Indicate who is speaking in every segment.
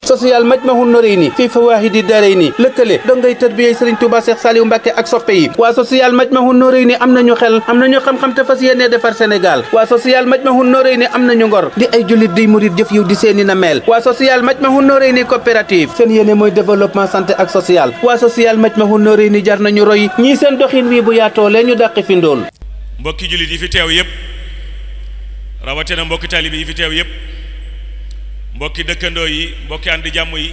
Speaker 1: social Majmahun Nurayni fii fawaahidi daarayni lëkkale dongay tarbiyee Serigne Touba Cheikh Saliou Mbacké ak soppe yi waa social Majmahun Nurayni am nañu xel am nañu xam-xam te fas yéene defar Sénégal waa social Majmahun Nurayni am nañu ngor di ay jullit di murit jëf yiw di seeni na meel waa social Majmahun Nurayni coopérative seen yéene mooy développement santé ak social waa social Majmahun Nurayni jar nañu roy ñii seen doxin wii bu yaatoo lee ñu dàqi fi ndóol
Speaker 2: mbokki jullit yi fi teew yépp rawatina mbokki taalibe yi fi teew yépp mbokki dëkkandoo yi mbokki ànd jàmm yi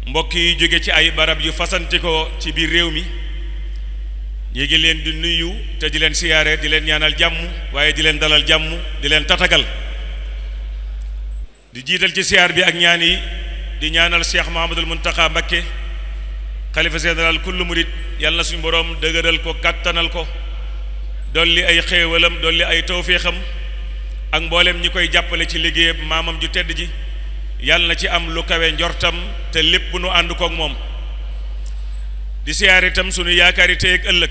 Speaker 2: mbokki yi jóge ci ay barab yu fasanti ko ci biir réew mi ñi ngi leen di nuyu te di leen siyaare di leen ñaanal jàmm waaye di leen dalal jàmm di leen tatagal di jiital ci siyaar bi ak ñaan yi di ñaanal Cheikh Mouhamadoul Mountakha Mbacké xalifa général kullu murid yàlla na suñu boroom dëgëral ko kattanal ko dolli ay xéewalam dolli ay tawféexam ak mboolem ñi koy jàppale ci liggéeyam maamam ju tedd ji yàlla na ci am lu kawe njortam te lépp nu ànd koog moom di siyaare itam sunu yaakaari tey ak ëllëg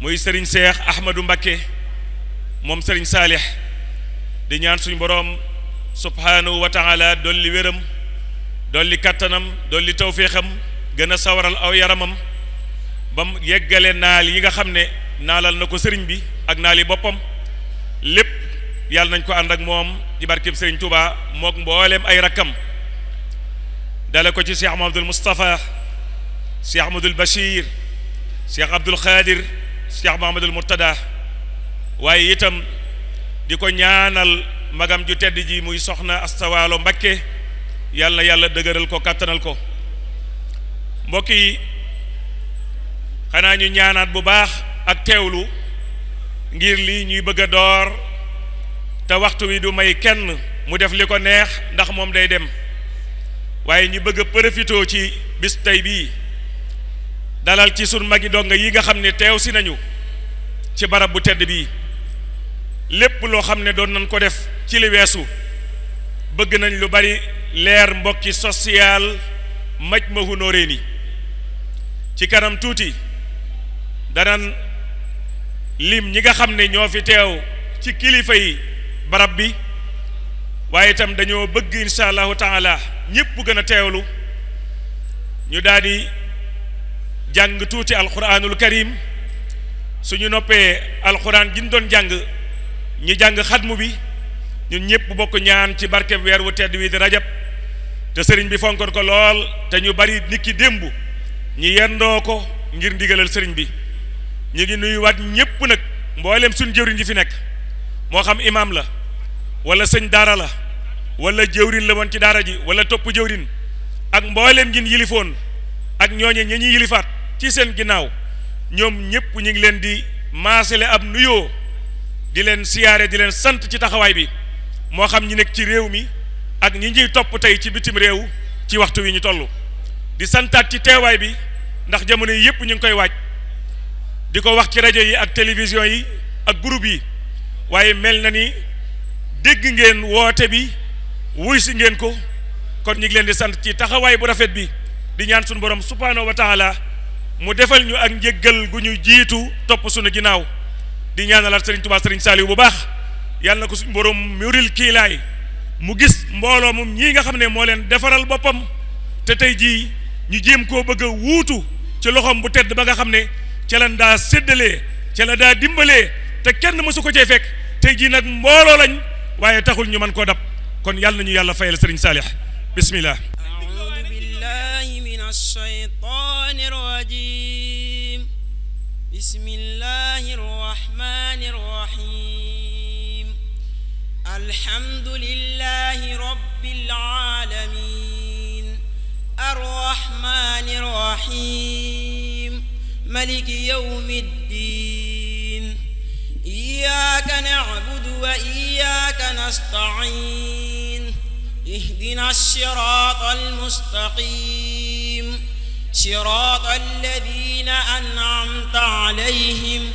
Speaker 2: muy Serigne Cheikh Ahmadou Mbacké moom Serigne Saalix di ñaan suñu boroom subhanahu wa taala dolli wéram dolli kattanam dolli tawféexam gën a sawaral aw yaramam ba mu yeggale naal yi nga xam ne naalal na ko sëriñ bi ak naal yi boppam lépp yàlla nañ ko ànd ak moom ci barkeb Serigne Touba mook mbooleem ay rakkam dale ko ci Cheikh Mouhamadoul Moustapha Cheikh Ahmadoul Bachir Cheikh Abdoul Khadir Cheikh Mouhamadoul Mourtada waaye itam di ko ñaanal magam ju tedd ji muy soxna Asta Walo Mbacké yàlla na yàlla dëgëral ko kattanal ko mbokk yi xanaa ñu ñaanaat bu baax ak teewlu ngir lii ñuy bëgg a door te waxtu wi du may kenn mu def li ko neex ndax moom day dem waaye ñu bëgg a profitoo ci bis tey bii dalal ci sun magi donga yi nga xam ne teew si nañu ci barab bu tedd bii lépp loo xam ne doon nañ ko def ci li weesu bëgg nañ lu bari leer mbokki social Majmahun Nurayni ci kanam tuuti danan lim ñi nga xam ne ñoo fi teew ci kilifa yi barab bi waaye itam dañoo bëgg insha allahu taala ñëpp gën a teewlu ñu daal di jàng tuuti alquranul karim suñu noppee alquran gi ñu doon jàng ñi jàng xatmu bi ñun ñëpp bokk ñaan ci barkeb weer wu tedd wi di rajab te sëriñ bi fonkoon ko lool te ñu bari niki démb ñi yendoo ko ngir ndigalal sëriñ bi ñu ngi nuyuwaat ñëpp nag mboolem suñ jëwriñ ji fi nekk moo xam imam la wala sëñ daara la wala jëwriñ la woon ci daara ji wala topp jëwriñ ak mboolem ngin yilifoon ak ñooñe ñi ñuy yilifaat ci seen ginnaaw ñoom ñëpp ñu ngi leen di maasale ab nuyoo di leen siyaare di leen sant ci taxawaay bi moo xam ñi nekk ci réew mi ak ñi ñuy topp tey ci bitim réew ci waxtu wi ñu toll di santaat ci teewaay bi ndax jamono yi yëpp ñu ngi koy waaj di ko wax ci rajo yi ak télévision yi ak groupe yi waaye mel na ni dégg ngeen woote bi wuy si ngeen ko kon ñu ngi leen di sant ci taxawaay bu rafet bi di ñaan suñu borom subhanahu wa taala mu defal ñu ak njéggal gu ñu jiitu topp suñu ginnaaw di ñaanalaat Serigne Touba Serigne Saliou bu baax yàlla na ko suñu borom muril kiilaay mu gis mbooloo moom ñii nga xam ne moo leen defaral boppam te tey jii ñu jéem koo bëgg a wuutu ci loxoom bu tedd ba nga xam ne ca la daa séddalee ca la daa dimbalee te kenn mësu ko cee fekk tey jii nag mbooloo lañ waaye taxul ñu mën koo dab kon yàlla nañu yàlla fayal Serigne Saalix bismillah.
Speaker 3: a'uudu billahi minash shaytaanir rajiim bismillahir rahmaanir rahiim alhamdulillahi rabbil aalamiin arrahmaanir rahiim maliki yawmiddiin iyyaka na'budu wa iyyaka nasta'iin اهدنا الصراط المستقيم صراط الذين أنعمت عليهم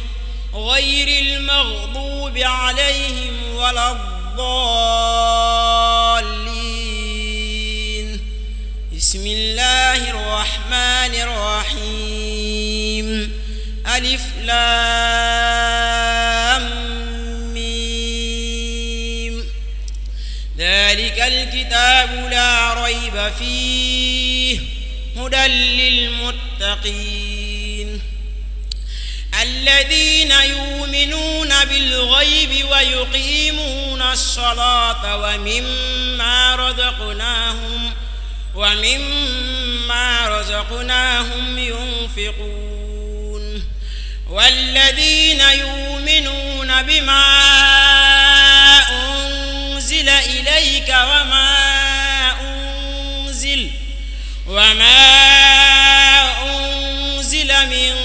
Speaker 3: غير المغضوب عليهم ولا الضالين بسم الله الرحمن الرحيم ألف لام ميم ذلك الكتاب الكتاب لا ريب فيه هدى للمتقين الذين يؤمنون بالغيب ويقيمون الصلاة ومما رزقناهم ينفقون والذين يؤمنون بما أنزل إليك وما أنزل من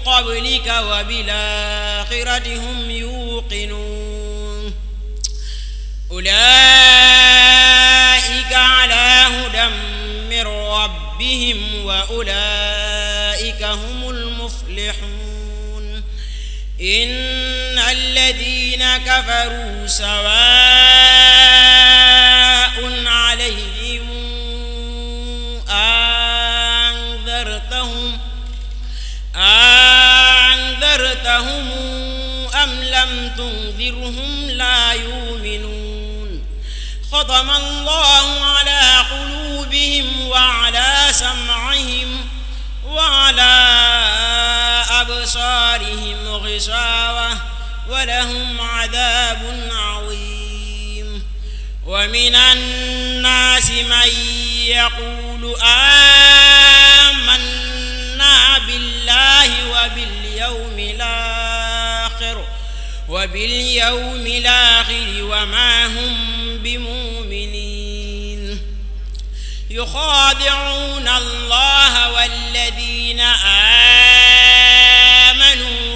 Speaker 3: قبلك وبالآخرة هم يوقنون أولئك على هدى من ربهم وأولئك هم المفلحون إن الذين كفروا سواء عليهم أنذرتهم أم لم تنذرهم لا يؤمنون ختم الله على قلوبهم وعلى سمعهم وعلى أبصارهم غشاوة ولهم عذاب عظيم ومن الناس من يقول آمنا بالله وباليوم الآخر وما هم بمؤمنين يخادعون الله والذين آمنوا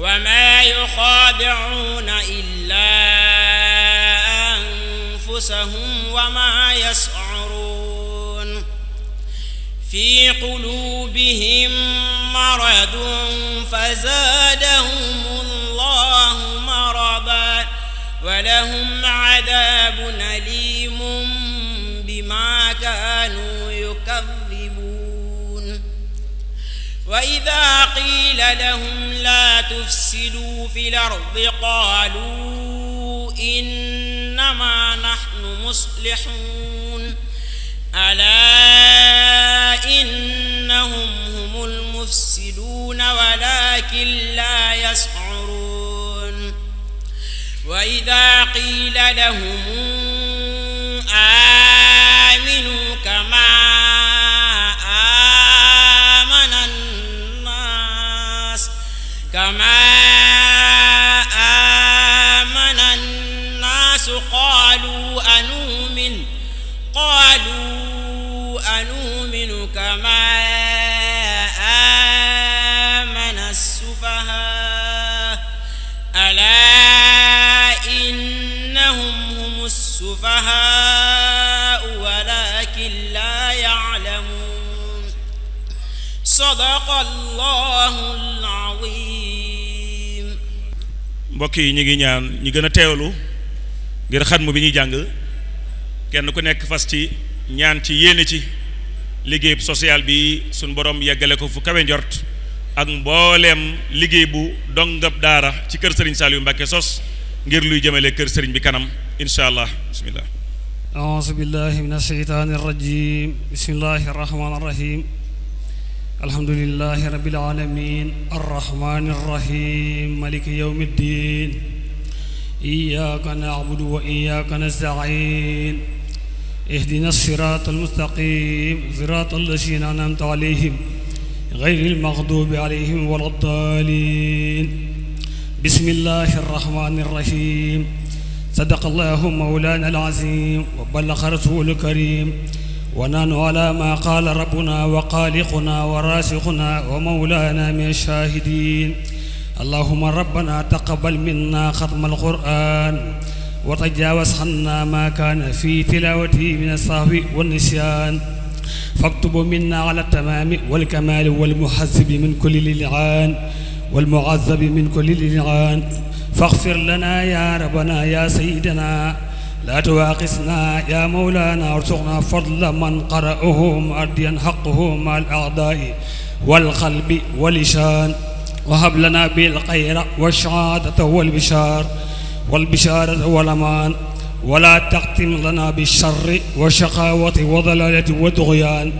Speaker 3: وما يخادعون إلا أنفسهم وما يشعرون في قلوبهم مرض فزادهم الله مرضا ولهم عذاب أليم بما كانوا يكذبون وإذا قيل لهم لا تفسدوا في الأرض قالوا إنما نحن مصلحون ألا إنهم هم المفسدون ولكن لا يشعرون وإذا قيل لهم آمنوا كما آمن الناس قالوا أنؤمن كما آمن السفهاء ألا إنهم هم السفهاء ولكن لا يعلمون صدق الله العظيم.
Speaker 2: mbokk yi ñu ngi ñaan ñi gën a teewlu ngir xatmu bi ñuy jàng kenn ku nekk fas ci ñaan ci yéene ci liggéey social bi suñ borom yeggale ko fu kawe njort ak mbooleem liggéey bu dongab daara ci kër Serigne Saliou Mbacké sos ngir luy jëmale kër Serigne bi kanam insha allah bismillah.
Speaker 4: a'uuzu billahi minash shaytaanir rajiim bismillahir rahmaanir rahiim alhamdulillahi rabbil aalamiin arrahmaanir rahiim maliki yawmiddiin iyyaaka na'budu wa iyyaaka nasta'iin ihdinas siraatal mustaqiim siraatal laziina an'amta alayhim ghayril maghduubi alayhim waladdaaliin bismillahir rahmaanir rahiim sadaqallaahu mawlaanal aziim wa ballaga rasuulul kariim ونحن على ما قال ربنا وخالقنا ورازقنا ومولانا من الشاهدين اللهم ربنا تقبل منا ختم القرآن وتجاوز عنا ما كان في تلاوته من السهو والنسيان فاكتب منا على التمام والكمال والمحزب من كل للعان والمعذب من كل للعان فاغفر لنا يا ربنا يا سيدنا لا تواقسنا يا مولانا ارزقنا فضل من قرأه مؤديا حقه مع الأعداء والقلب واللسان وهب لنا بالخير والسعادة والبشار والبشارة والأمان ولا تختم لنا بالشر والشقاوة وضلالة والطغيان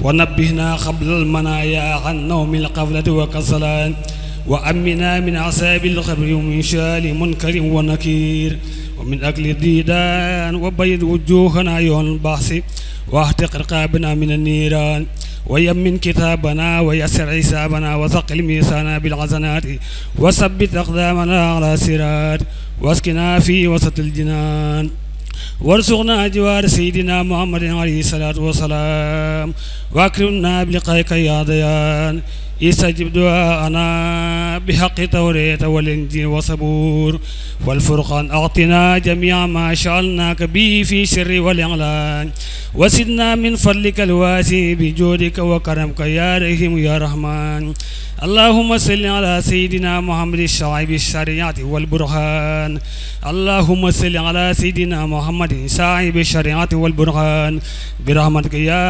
Speaker 4: ونبهنا قبل المنايا عن نوم القفلة وكسلان وأمنا من عذاب القبر ومن شال منكر ونكير ومن أكل الديدان وبيض وجوهنا يوم البحث واحتق رقابنا من النيران ويمن كتابنا ويسر حسابنا وثقل ميزاننا بالحسنات وثبت أقدامنا على الصراط واسكنا في وسط الجنان وارزقنا جوار سيدنا محمد عليه الصلاة والسلام واكرمنا بلقائك يا ديان استجب دعاءنا بحق التوراة والإنجيل والزبور والفرقان أعطنا جميع ما شعلناك به في سر والإعلان وزدنا من فضلك الواسع بجودك وكرمك يا رحيم يا رحمن اللهم صل على سيدنا محمد الشاعب الشريعة والبرهان اللهم صل على سيدنا محمد صاحب الشريعة والبرهان برحمتك يا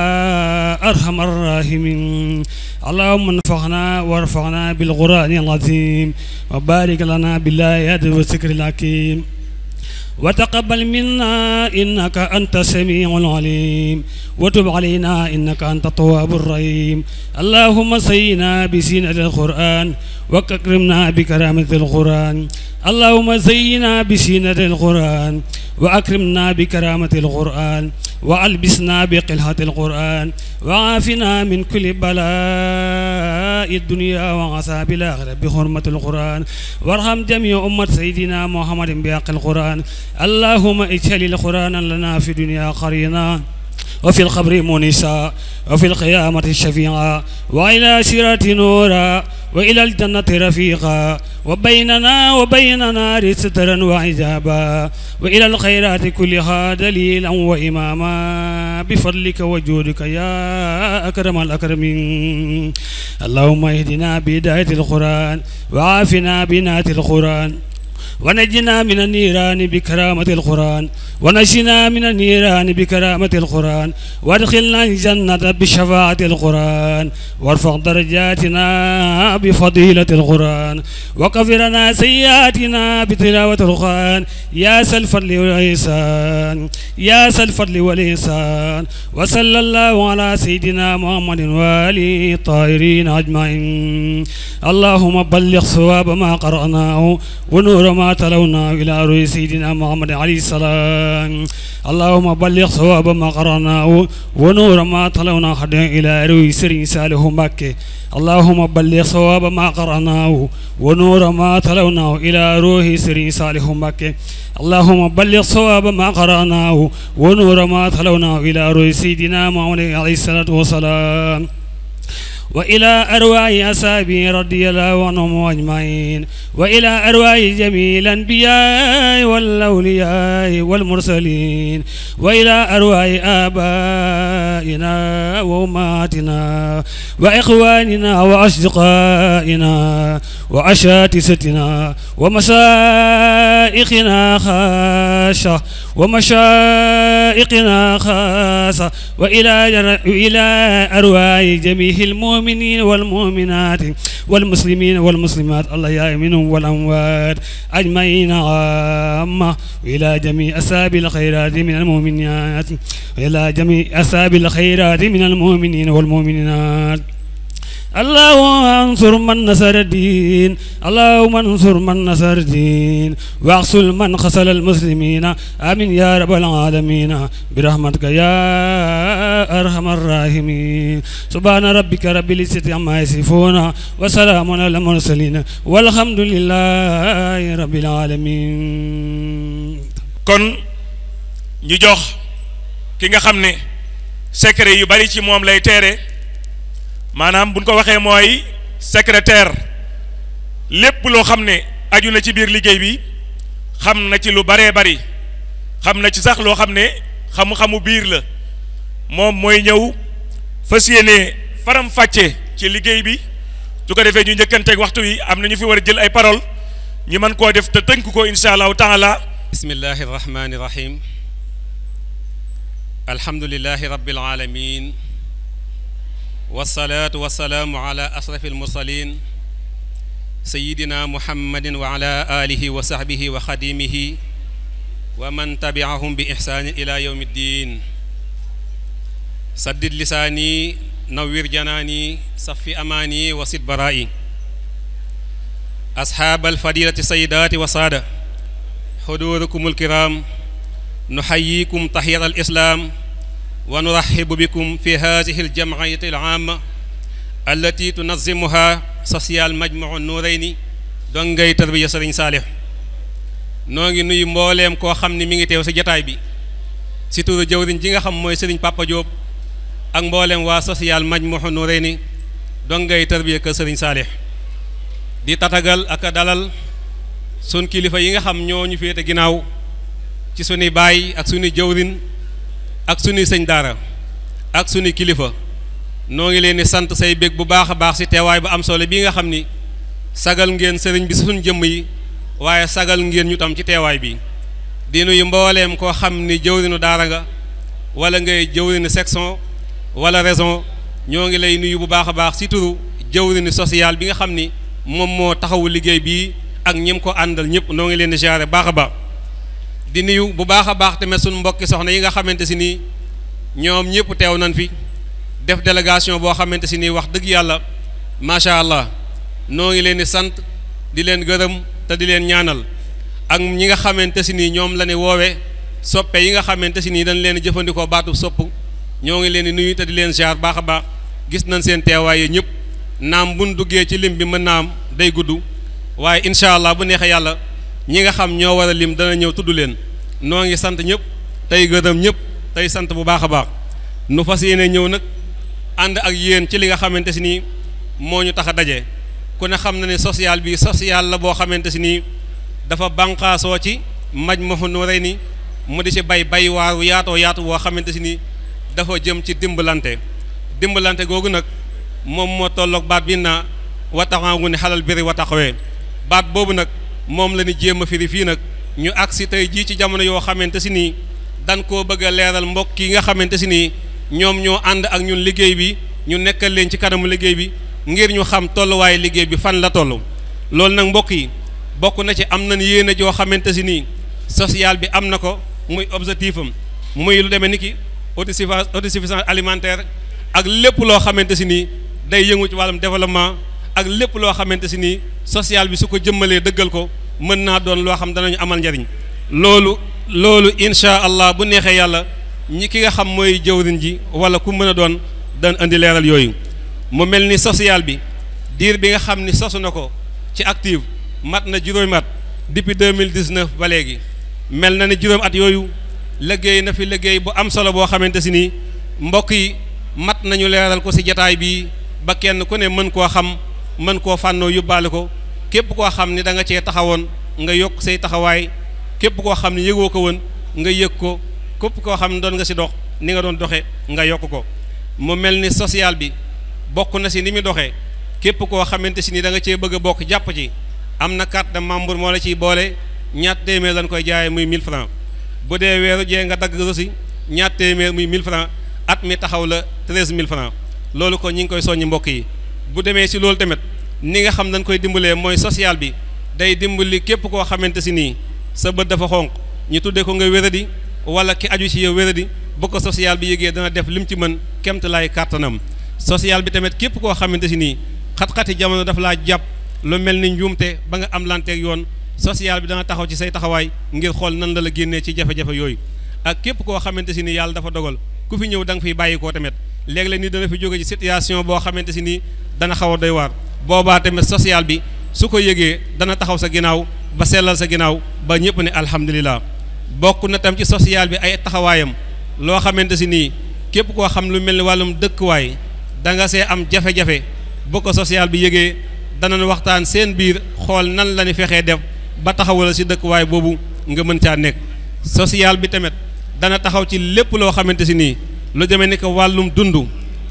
Speaker 4: أرحم الراحمين اللهم انفعنا وارفعنا بالقرآن العظيم وبارك لنا بالآيات والذكر الحكيم وتقبل منا إنك أنت السميع العليم وتب علينا إنك أنت التواب الرحيم اللهم زينا بزينة القرآن وأكرمنا بكرامة القرآن اللهم زينا بزينة القرآن وأكرمنا بكرامة القرآن وألبسنا بقلعة القرآن وعافنا من كل بلاء الدنيا وعذاب الآخرة بحرمة القرآن وارحم جميع أمة سيدنا محمد بحق القرآن اللهم اجعل القرآن لنا في الدنيا قرينا وفي القبر مونسا وفي القيامة شفيعا وإلى صراط نورا وإلى الجنة رفيقا وبيننا وبين نار سترا وعجابا وإلى الخيرات كلها دليلا وإماما بفضلك وجودك يا أكرم الأكرمين اللهم اهدنا بهداية القرآن وعافنا بنعمة القرآن ونجنا من النيران بكرامة القرآن ونجنا من النيران بكرامة القرآن وادخلنا الجنة بشفاعة القرآن وارفع درجاتنا بفضيلة القرآن وكفرنا سيئاتنا بتلاوة القرآن يا ذا الفضل والإحسان يا ذا الفضل والإحسان وصلى الله على سيدنا محمد وآله الطاهرين أجمعين اللهم بلغ ثواب ما قرأناه ونور ما تلوناه إلى روح سيدنا محمد عليه السلام اللهم بلغ ثواب ما قرأناه ونور ما تلوناه إلى روح سيدنا صالح مكة اللهم بلغ ثواب ما قرأناه ونور ما تلوناه إلى روح سيدنا صالح مكة اللهم بلغ ثواب ما قرأناه ونور ما تلوناه إلى روح سيدنا محمد عليه الصلاة والسلام وإلى أرواح أصحابه رضي الله عنهم أجمعين وإلى أرواح جميع الأنبياء والأولياء والمرسلين وإلى أرواح آبائنا وأمهاتنا وإخواننا وأصدقائنا وأساتذتنا ومشايخنا خاصة ومشايخنا خاصة وإلى أرواح جميع المؤمنين والمؤمنات والمسلمين والمسلمات الله منهم والأموات أجمعين عامة وإلى جميع أصحاب الخيرات من المؤمنات وإلى جميع أصحاب الخيرات من المؤمنين والمؤمنات اللهم انصر من نصر الدين اللهم انصر من نصر الدين واغسل من خسل المسلمين آمين يا رب العالمين برحمتك يا أرحم الراحمين سبحان ربك رب العزة عما يصفون وسلام على المرسلين والحمد لله رب العالمين
Speaker 2: kon ñu jox ki nga xam ne secret yu bari ci moom lay teere maanaam buñ ko waxee mooy secrétaire lépp loo xam ne aju na ci biir liggéey bi xam na ci lu baree bari xam na ci sax loo xam ne xamu-xamu biir la moom mooy ñëw fas yéene faram fàcce ci liggéey bi su ko defee ñu njëkkanteeg waxtu wi am na ñu fi war a jël ay parole ñu mën koo def te tënk ko insha allahu taala.
Speaker 5: bismillahi rahmani rahim alhamdulillahi rabbil alamin wasalaatu wasalaamu ala ashraf almursalin sayidina muhammadin wa ala alihi wa sahbihi wa xadimihi wa man tabiahum bi ihsaanin ila yawmi ddin saddid lisaani nawwir janaani safi amaani wa sid baraa'i asxaab alfadilati sayidaati wa saada xuduurukum alkiram nuxayikum taxiyat alislaam wa nuraxibu bikum fi haadihi aljamciyati alaama allati tunazimuha social majmuu nuurayni dongay tarbiya sëriñ Saalix noo ngi nuyu mbooleem koo xam ni mi ngi teew si jataay bi si turu jëwriñ ji nga xam mooy sëriñ Papa Diop ak mbooleem waa social majmuu nuurayni dongay tarbiya kër sëriñ Saalix di tatagal ak a dalal sun kilifa yi nga xam ñoo ñu féete ginnaaw ci sunuy baay ak sunuy jëwriñ ak sunuy sëñ daara ak sunuy kilifa noo ngi leen di sant say bég bu baax a baax si teewaay bu am solo bii nga xam ni sagal ngeen sëriñ bi si suñ jëmm yi waaye sagal ngeen ñu tam ci teewaay bi di nuyu mbooleem koo xam ni jëwriñu daara nga wala ngay jëwriñu section wala raison ñoo ngi lay nuyu bu baax a baax si turu jëwriñu social bi nga xam ni moom moo taxawu liggéey bii ak ñim ko àndal ñëpp noo ngi leen di jaare baax a baax di nuyu bu baax a baax tamit suñu mbokki soxna yi nga xamante si nii ñoom ñëpp teew nañ fi def délégation boo xamante si nii wax dëgg yàlla macha allah noo ngi leen di sant di leen gërëm te di leen ñaanal ak ñi nga xamante si nii ñoom la ne woowee soppe yi nga xamante si nii dañ leen di jëfandikoo baatu sopp ñoo ngi leen di nuyu te di leen jaar baax a baax gis nañ seen teewaay yi ñëpp naam buñ duggee ci lim bi mën naa am day gudd waaye incha allah bu neexee yàlla ñi nga xam ñoo war a lim dana ñëw tudd leen noo ngi sant ñëpp tey gërëm ñëpp tey sant bu baax a baax nu fas yéene ñëw nag ànd ak yéen ci li nga xamante si nii moo ñu tax a daje ku ne xam na ne social bi social la boo xamante si nii dafa bànqaasoo ci Majmahun Nurayni mu di ci bay waaru yaatoo yaatu boo xamante si nii dafa jëm ci dimbalante googu nag moom moo tolloog baat bi na wa taxawu xalal biri wa taqwee baat boobu nag moom la ñu jéem a firi fii nag ñu agsi tey jii ci jamono yoo xamante si nii dan koo bëgg a leeral mbokk yi nga xamante si nii ñoom ñoo ànd ak ñun liggéey bi ñu nekkal leen ci kanamu liggéey bi ngir ñu xam tolluwaayu liggéey bi fan la toll loolu nag mbokk yi bokk na ci am nañ yéene joo xamante si nii social bi am na ko muy objectif am muy lu demee ni ki autosuffisance alimentaire ak lépp loo xamante si nii day yëngu ci wàllum développement ak lépp loo xamante si nii social bi su ko jëmmalee dëggal ko mën naa doon loo xam danañu amal njariñ loolu incha allah bu neexee yàlla ñi ki nga xam mooy jëwriñ ji wala ku mën a doon dan indi leeral yooyu mu mel ni social bi diir bi nga xam ni sosu na ko ci active mat na juróomi at depuis 2019 ba léegi mel na ni juróomi at yooyu liggéey na fi liggéey bu am solo boo xamante si nii mbokk yi mat nañu leeral ko si jataay bi ba kenn ku ne mën koo xam mën koo fànnoo yóbbaale ko képp koo xam ni da nga cee taxawoon nga yokk say taxawaay képp koo xam ne yëgoo ko woon nga yëg ko képp koo xam ne doon nga si dox ni nga doon doxe nga yokk ko mu mel ni social bi bokk na si ni muy doxee képp koo xamante si ni da nga cee bëgg a bokk jàpp ci am na carte de membre moo la ciy boole ñaar téeméer lañ koy jaayee muy 1000 francs bu dee weeru jee nga dagg rosi ñaar téeméer muy 1000 francs at mi taxaw la 13000 francs loolu ko ñi ngi koy soññi mbokk yi bu demee si loolu tamit ni nga xam dañ koy dimbalee mooy social bi day dimbali képp koo xamante si nii sa bët dafa xonq ñu tuddee ko nga wéradi wala ki aju ci yow wéradi bu ko social bi yëgee dana def lim ci mën kemt laay kàttanam social bi tamit képp koo xamante si nii xat-xati jamono dafa laa jàpp lu mel ni njuumte ba nga am lanteeg yoon social bi dana taxaw ci say taxawaay ngir xool nan la génnee ci jafe-jafe yooyu ak képp koo xamante si nii yàlla dafa dogal ku fi ñëw da nga fiy bàyyi koo tamit léeg-léeg ni dana fi jóge ci situation boo xamante si nii dana xaw a doy waar boobaa tamit social bi su ko yëgee dana taxaw sa ginnaaw ba sellal sa ginnaaw ba ñëpp ne alhamdulilah bokk na tam ci social bi ay taxawaayam loo xamante si nii képp koo xam lu mel ni wàllum dëkkuwaay da nga see am jafe-jafe bu ko social bi yëgee danañ waxtaan seen biir xool nan la ni fexee def ba taxawal si dëkkuwaay boobu nga mën caa nekk social bi tamit dana taxaw ci lépp loo xamante si nii lu demee ni ko wàllum dund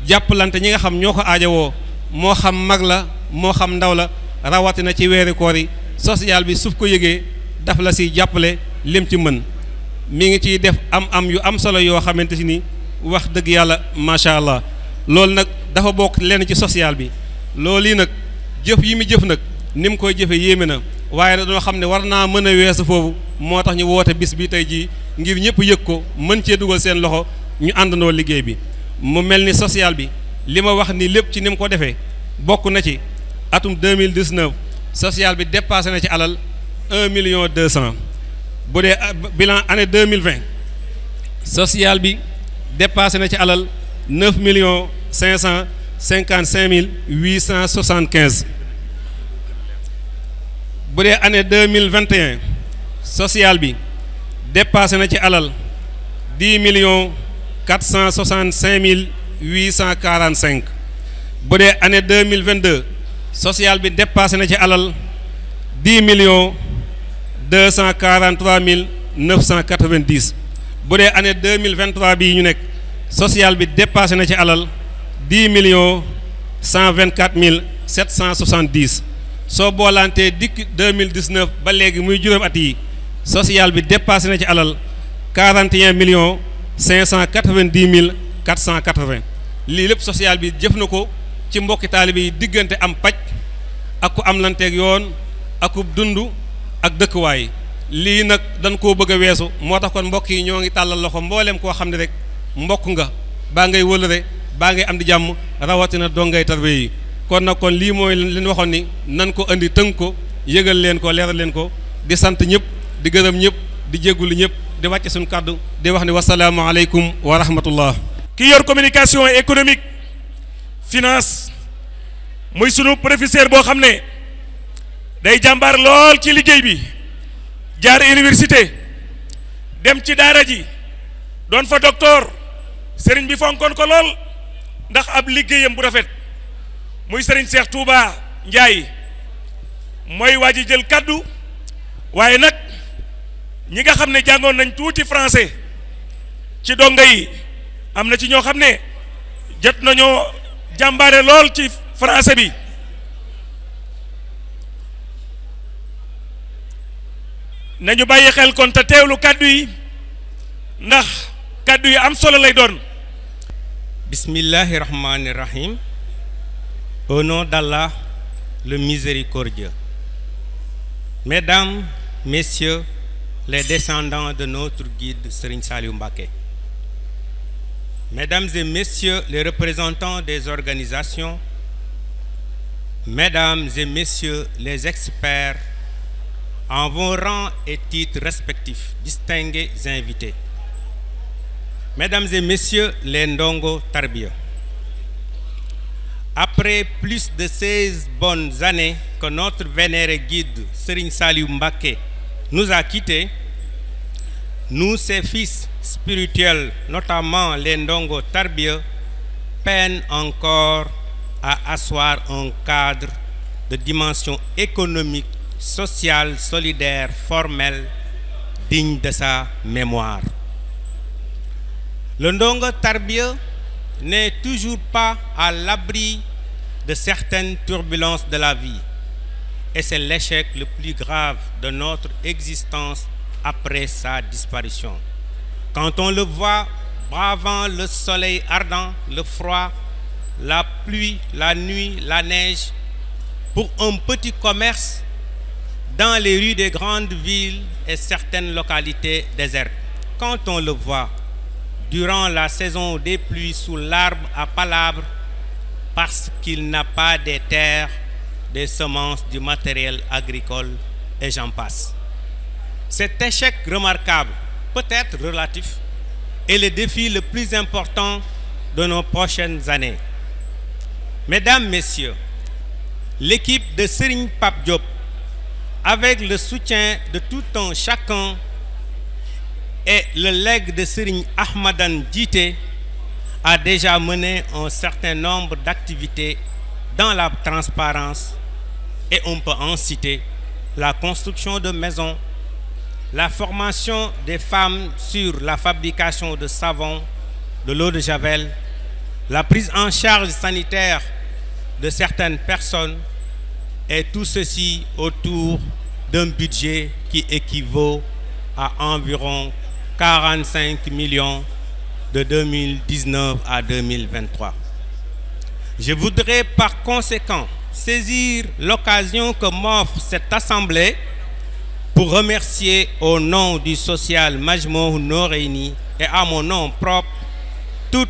Speaker 5: jàppalante ñi nga xam ñoo ko aajowoo moo xam mag la moo xam ndaw la rawatina ci weeri koor yi social bi suuf ko yëgee daf la si jàppale lim ci mën mi ngi ciy def am yu am solo yoo xamante si ni wax dëgg yàlla macha allah loolu nag dafa bokk lenn ci social bi loolu yi nag jëf yi mu jëf nag ni mu koy jëfe yéeme na waaye dañoo xam ne war naa mën a weesu foofu moo tax ñu woote bis bi tey jii ngir ñëpp yëg ko mën cee dugal seen loxo ñu àndandoo liggéey bi mu mel ni social bi li ma wax ni lépp ci ni mu ko defee bokk na ci atum 2019 social bi dépassé na ci alal 1,2 million bu dee bilan année 2020 social bi dépassé na ci alal 9,555,875 bu dee année 2021 social bi dépassé na ci alal 10,465,845 bu dee année 2022 social bi dépassé na ci alal 10,243,990 bu dee année 2023 bii ñu nekk social bi dépassé na ci alal 10,124,770 soo boolantee dikk 2019 ba léegi muy juróom at yi social bi dépassé na ci alal 41,590,480 lii lépp social bi jëf na ko ci mbokki taalibe yi diggante am paj ak ku am lanteeg yoon ak ku dund ak dëkkuwaay lii nag dañ koo bëgg a weesu moo tax kon mbokk yi ñoo ngi tàllal loxo mbooleem koo xam ne rek mbokk nga baa ngay wëlëre baa ngay am di jàmm rawatina dongay tarbiya yi kon nag kon lii mooy leen waxoon ni nan ko indi tënk ko yëgal leen ko leeral leen ko di sant ñëpp di gërëm ñëpp di jéggulu ñëpp di wàcce suñu kàddu di wax ni wasalaamu aleykum wa rahmatullah.
Speaker 2: ki yor communication économique finance muy sunu professeur boo xam ne day jàmbaar lool ci liggéey bi jaar université dem ci daara ji doon fa docteur sëriñ bi fonkoon ko lool ndax ab liggéeyam bu rafet muy sëriñ Cheikh Touba Ndiaye mooy waa ji jël kaddu waaye nag ñi nga xam ne jàngoon nañ tuuti français ci donga yi am na ci ñoo xam ne jot nañoo jàmbaare lool ci français bi nañu bàyyi xel kon te teewlu kaddu yi ndax kaddu yi am solo lay doon.
Speaker 6: Bismillahi rahmani rahim. Au nom d'Allah, le miséricordieux. Mesdames, Messieurs, les descendants de notre guide Serigne Saliou Mbacké. Mesdames et Messieurs, les représentants des organisations. Mesdames et Messieurs, les experts, en vos rangs et titres respectifs, distingués invités. Mesdames et Messieurs, les ndongo tarbiya. Après plus de 16 bonnes années que notre vénéré guide Serigne Saliou Mbacké nous a quittés, nous, ses fils spirituels, notamment les ndongo tarbiya, peinent encore à asseoir un cadre de dimension économique, sociale, solidaire, formelle, digne de sa mémoire. Le ndongo tarbiya n'est toujours pas à l'abri de certaines turbulences de la vie. Et c'est l'échec le plus grave de notre existence après sa disparition. Quand on le voit bravant le soleil ardent, le froid, la pluie, la nuit, la neige, pour un petit commerce dans les rues des grandes villes et certaines localités désertes. Quand on le voit durant la saison des pluies sous l'arbre à palabres, parce qu'il n'a pas des terres, des semences, du matériel agricole, et j'en passe. Cet échec remarquable, peut-être relatif, est le défi le plus important de nos prochaines années. Mesdames, Messieurs, l'équipe de Serigne Pape Diop, avec le soutien de tout un chacun, et le legs de Serigne Ahmadan Djité, a déjà mené un certain nombre d'activités dans la transparence, et on peut en citer la construction de maisons, la formation des femmes sur la fabrication de savon, de l'eau de javel, la prise en charge sanitaire de certaines personnes, et tout ceci autour d'un budget qui équivaut à environ 45 millions de 2019 à 2023. Je voudrais par conséquent saisir l'occasion que m'offre cette assemblée pour remercier au nom du social Majmahun Noreyni et à mon nom propre toutes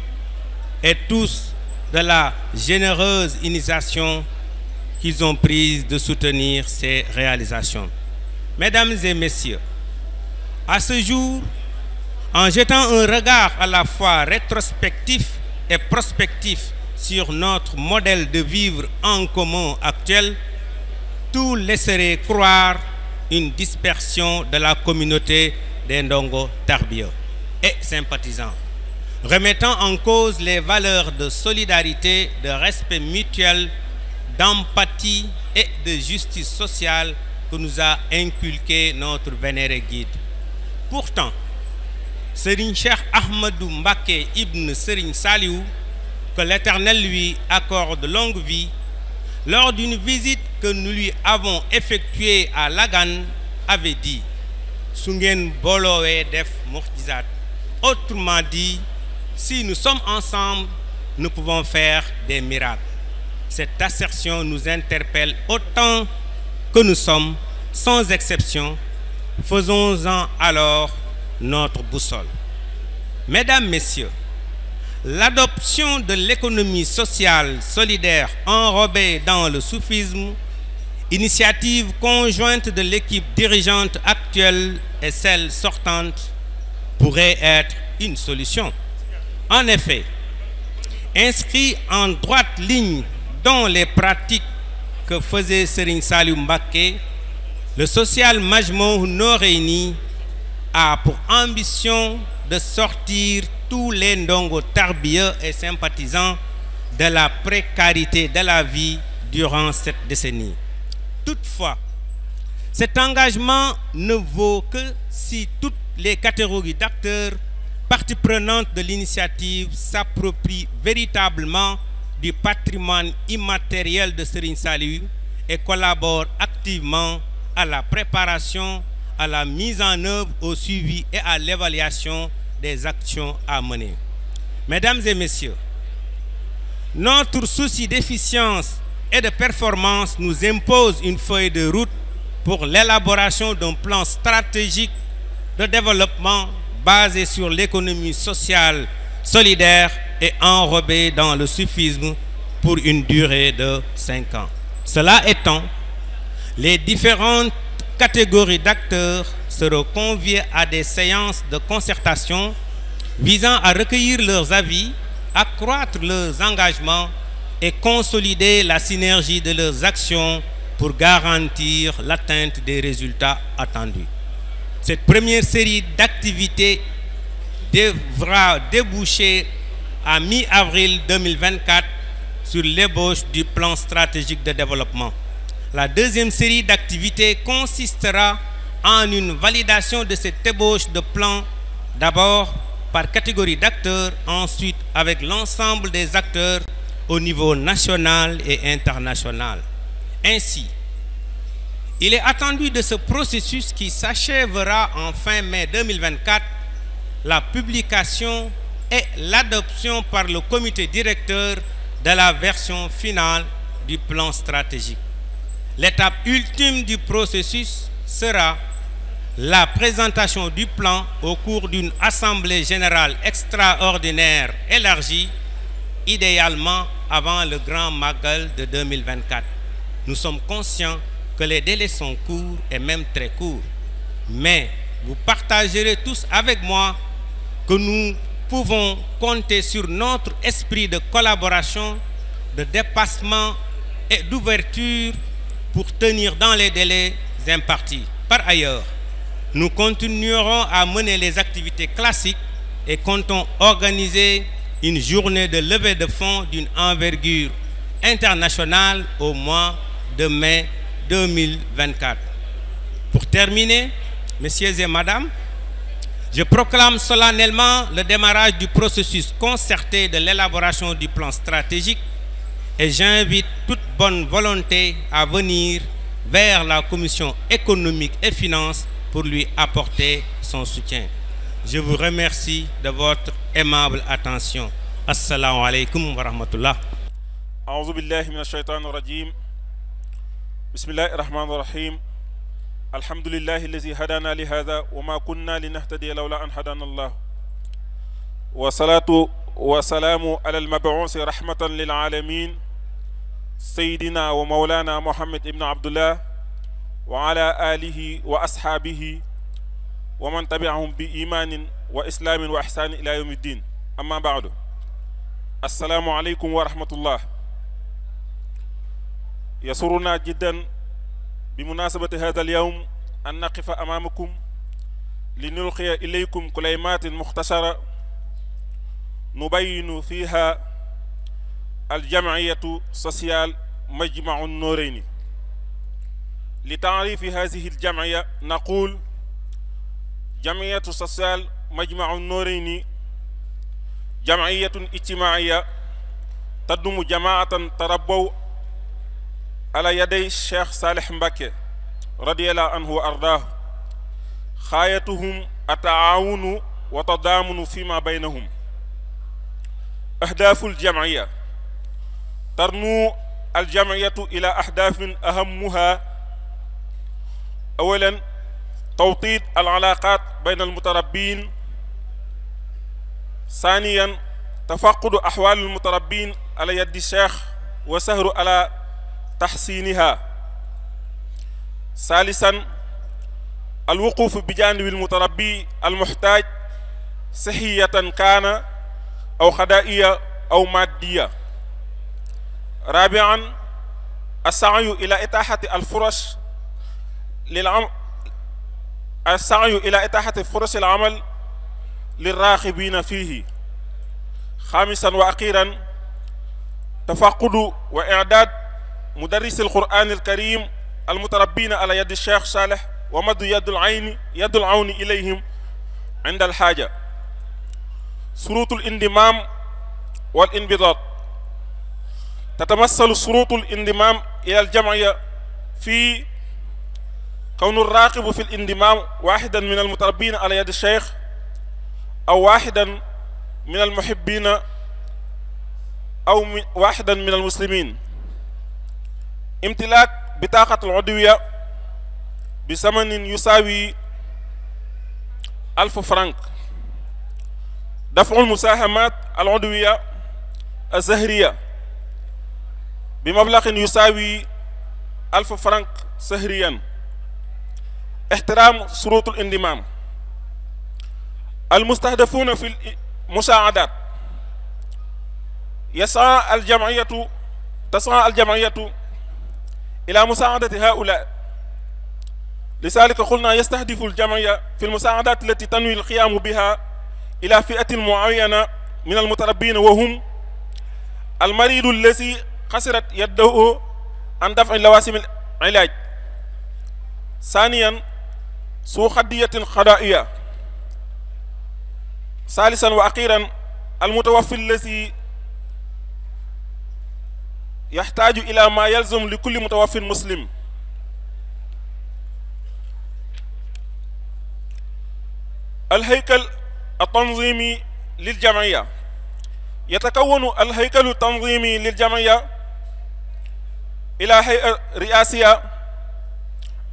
Speaker 6: et tous de la généreuse initiation qu'ils ont prise de soutenir ces réalisations. Mesdames et messieurs, à ce jour, en jetant un regard à la fois rétrospectif et prospectif sur notre modèle de vivre en commun actuel, tout laisserait croire une dispersion de la communauté des Ndongo Tarbiya et sympathisants, remettant en cause les valeurs de solidarité, de respect mutuel, d'empathie et de justice sociale que nous a inculqué notre vénéré guide. Pourtant, Serigne Cheikh Ahmadou Mbacké ibn Serigne Saliou, que l'Éternel lui accorde longue vie, lors d'une visite que nous lui avons effectuée à Lagan, avait dit Sungen Bolowe Def Mourtizat. Autrement dit, si nous sommes ensemble, nous pouvons faire des miracles. Cette assertion nous interpelle autant que nous sommes, sans exception. Faisons-en alors notre boussole. Mesdames, Messieurs, l'adoption de l'économie sociale solidaire enrobée dans le soufisme, initiative conjointe de l'équipe dirigeante actuelle et celle sortante, pourrait être une solution. En effet, inscrit en droite ligne dans les pratiques que faisait Serigne Saliou Mbacké, le social Majmahun Noreyni a pour ambition de sortir tous les Ndongo Tarbiya et sympathisants de la précarité de la vie durant cette décennie. Toutefois, cet engagement ne vaut que si toutes les catégories d'acteurs, parties prenantes de l'initiative, s'approprient véritablement du patrimoine immatériel de Serigne Saliou et collaborent activement à la préparation, à la mise en œuvre, au suivi et à l'évaluation des actions à mener. Mesdames et messieurs, notre souci d'efficience et de performance nous impose une feuille de route pour l'élaboration d'un plan stratégique de développement basé sur l'économie sociale solidaire et enrobé dans le soufisme pour une durée de 5 ans. Cela étant, les différentes catégories d'acteurs seront conviés à des séances de concertation visant à recueillir leurs avis, accroître leurs engagements et consolider la synergie de leurs actions pour garantir l'atteinte des résultats attendus. Cette première série d'activités devra déboucher à mi-avril 2024 sur l'ébauche du plan stratégique de développement. La deuxième série d'activités consistera en une validation de cette ébauche de plan, d'abord par catégorie d'acteurs, ensuite avec l'ensemble des acteurs au niveau national et international. Ainsi, il est attendu de ce processus qui s'achèvera en fin mai 2024, la publication et l'adoption par le comité directeur de la version finale du plan stratégique. L'étape ultime du processus sera la présentation du plan au cours d'une assemblée générale extraordinaire élargie, idéalement avant le Grand Magal de 2024. Nous sommes conscients que les délais sont courts et même très courts, mais vous partagerez tous avec moi que nous pouvons compter sur notre esprit de collaboration, de dépassement et d'ouverture pour tenir dans les délais impartis. Par ailleurs, nous continuerons à mener les activités classiques et comptons organiser une journée de levée de fonds d'une envergure internationale au mois de mai 2024. Pour terminer, messieurs et madame, je proclame solennellement le démarrage du processus concerté de l'élaboration du plan stratégique et j'invite toute bonne volonté à venir vers la Commission économique et finances pour lui apporter son soutien. Je vous remercie de votre aimable attention. Assalamu alaikum wa rahmatullah.
Speaker 7: أعوذ بالله من الشيطان الرجيم بسم الله الرحمن الرحيم الحمد لله الذي هدانا لهذا وما كنا لنهتدي لولا أن هدانا الله والصلاة والسلام على المبعوث رحمة للعالمين سيدنا ومولانا محمد ابن عبد الله وعلى آله وأصحابه ومن تبعهم بإيمان وإسلام وإحسان إلى يوم الدين أما بعد السلام عليكم ورحمة الله يسرنا جدا بمناسبة هذا اليوم أن نقف أمامكم لنلقي إليكم كلمات مختصرة نبين فيها الجمعية سوسيال مجمع النورين. لتعريف هذه الجمعية نقول جمعية سوسيال مجمع النورين جمعية اجتماعية تضم جماعة تربوا على يدي الشيخ صالح مبكي رضي الله عنه وأرضاه غايتهم التعاون وتضامن فيما بينهم. أهداف الجمعية ترنو الجمعية إلى أهداف أهمها أولا توطيد العلاقات بين المتربين، ثانيا تفقد أحوال المتربين على يد الشيخ وسهر على تحسينها، ثالثا الوقوف بجانب المتربي المحتاج صحية كان أو غذائية أو مادية، رابعا السعي إلى إتاحة الفرص العمل للراغبين فيه، خامسا وأخيرا تفقد وإعداد مدرس القرآن الكريم المتربين على يد الشيخ صالح ومد يد العون إليهم عند الحاجة. شروط الانضمام والانبضاط تتمثل شروط الانضمام إلى الجمعية في كون الراغب في الانضمام واحدا من المتربين على يد الشيخ أو واحدا من المحبين أو واحدا من المسلمين، امتلاك بطاقة العضوية بثمن يساوي 1000 فرنك، دفع المساهمات العضوية الزهرية بمبلغ يساوي 1000 فرنك سهريا، احترام شروط الانضمام. المستهدفون في المساعدات تسعى الجمعية إلى مساعدة هؤلاء، لذلك قلنا يستهدف الجمعية في المساعدات التي تنوي القيام بها إلى فئة معينة من المتربين، وهم المريض الذي خسرت يده عن دفع لوازم العلاج، ثانيا ذو خدية غذائية، ثالثا وأخيرا المتوفي الذي يحتاج إلى ما يلزم لكل متوفي مسلم. الهيكل التنظيمي للجمعية يتكون الهيكل التنظيمي للجمعية إلى هيئة رئاسية،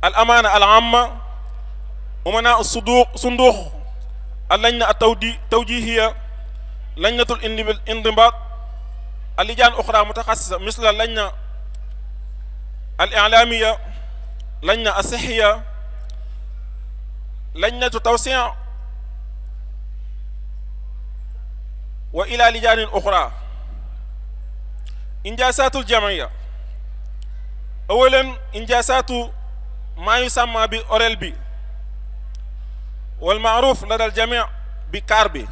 Speaker 7: الأمانة العامة، أمناء صندوق، اللجنة التوجيهية، لجنة الانضباط، اللجان أخرى متخصصة مثل اللجنة الإعلامية، لجنة الصحية، لجنة توسيع، وإلى لجان أخرى. إنجازات الجمعية أولا إنجازات ما يسمى بأوريلبي والمعروف لدى الجميع بكاربي.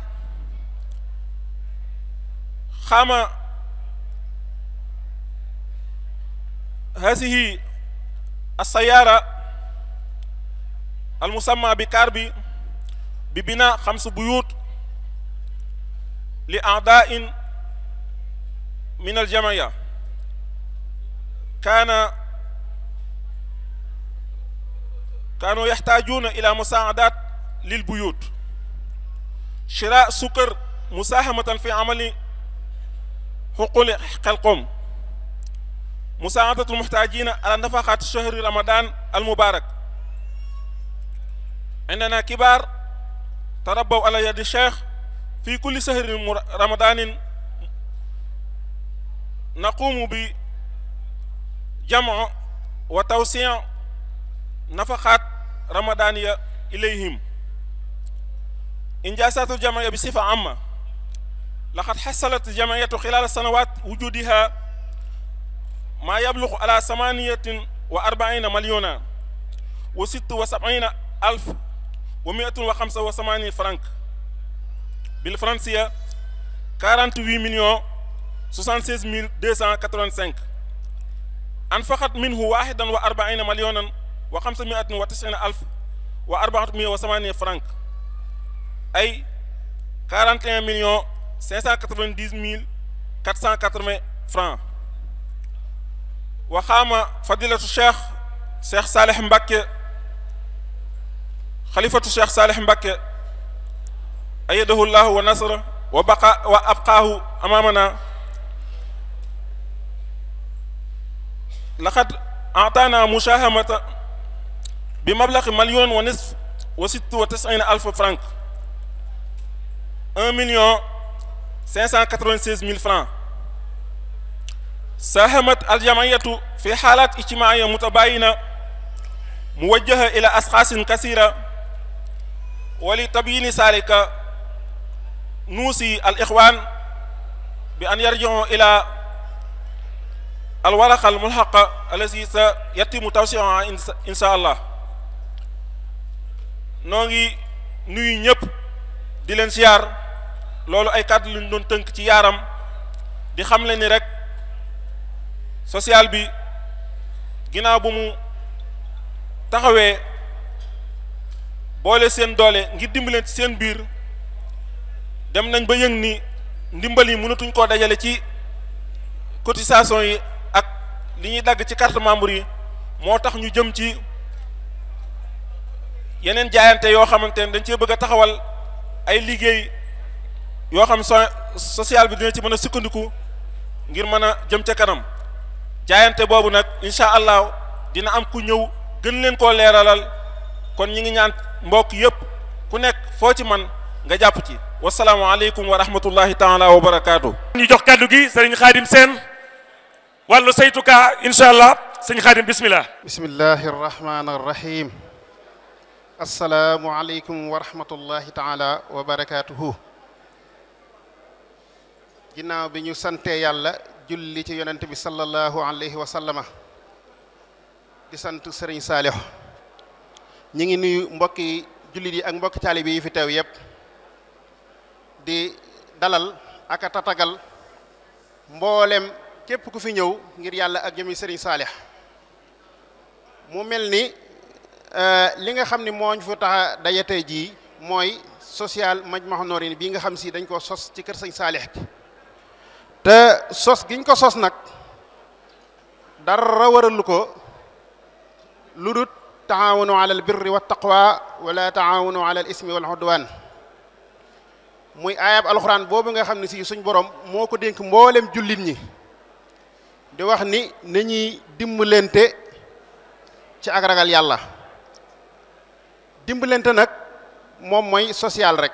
Speaker 7: قام هذه السيارة المسمى بكاربي ببناء 5 بيوت لأعضاء من الجمعية، كانوا يحتاجون إلى مساعدات للبيوت، شراء سكر مساهمة في عمل حقول حلقهم، مساعدة المحتاجين على نفقات شهر رمضان المبارك. عندنا كبار تربوا على يد الشيخ في كل شهر رمضان نقوم بجمع وتوسيع نفقات رمضانية إليهم. إنجازات الجمعية بصفة عامة، لقد حصلت الجمعية خلال سنوات وجودها ما يبلغ على 48 مليون و76,185 فرنك، بالفرنسية 48,066,285. أنفقت منه 41,590,408 فرنك، أي 41,590,480 فرنك. وقام فضيلة الشيخ صالح مبكي خليفة الشيخ صالح مبكي أيده الله ونصره وأبقاه أمامنا. لقد أعطانا مساهمة بمبلغ 1,096,000 فرنك، 1,596,000 فرنك. ساهمت الجمعية في حالات اجتماعية متباينة موجهة إلى أشخاص كثيرة، ولتبيين ذلك نوصي الإخوان بأن يرجعوا إلى الورقة الملحقة التي سيتم توسيعها إن شاء الله. نوغي نوي ñëpp di leen siyaar, loolu ay kàddu luñ doon tënk ci yaaram di xamle ni rek social bi ginnaaw bu mu taxawee boole seen doole ngir dimbaleen ci seen biir, dem nañ ba yëg ni ndimbal yi mënatuñ koo dajale ci cotisation yi ak li ñuy dagg ci carte membre yi, moo tax ñu jëm ci yeneen jaayante yoo xamante ne dañ cee bëgg a taxawal ay liggéey yoo xam social bi dina ci mën a sukkandiku ngir mën a jëm ca kanam. jaayante boobu nag incha allah dina am ku ñëw gën leen koo leeralal, kon ñi ngi ñaan mbokk yëpp ku nekk foo ci man nga jàpp ci. wasalaamu aleykum wa rahmatullahi taala wa barakaatu.
Speaker 8: ñu jox kàddu gi sëriñ Xaadim Seen wàllu saytuka incha allah. sëriñ Xaadim bismillah.
Speaker 9: bismillahi arrahmani arrahim. assalaamu aleykum wa rahmatullahi taala wa barakaatuhu. ginnaaw bi ñu sante yàlla julli ci yonent bi sallallahu alayhi wa sallama, di sant sëriñ Saalix, ñi ngi nuyu mbokki jullit yi ak mbokki taalibe yi fi teew yépp, di dalal ak a tatagal mboolem képp ku fi ñëw ngir yàlla ak jëmi sëriñ Saalix. mu mel ni li nga xam ni mooñ fu tax a daje tey jii mooy social Majmahun Nurayni bii nga xam si dañ ko sos ci kër sëriñ Saalix gi, te sos giñ ko sos nag dara waralu ko lu dut taawunu ala al birri wa taqwa wala taawunu ala al ismi wal udwan. muy ayab alxuraan boobu nga xam ne si suñ borom moo ko dénk mboolem jullit ñi, di wax ni nañuy dimbalante ci ak ragal yàlla. dimbalante nag moom mooy social rek.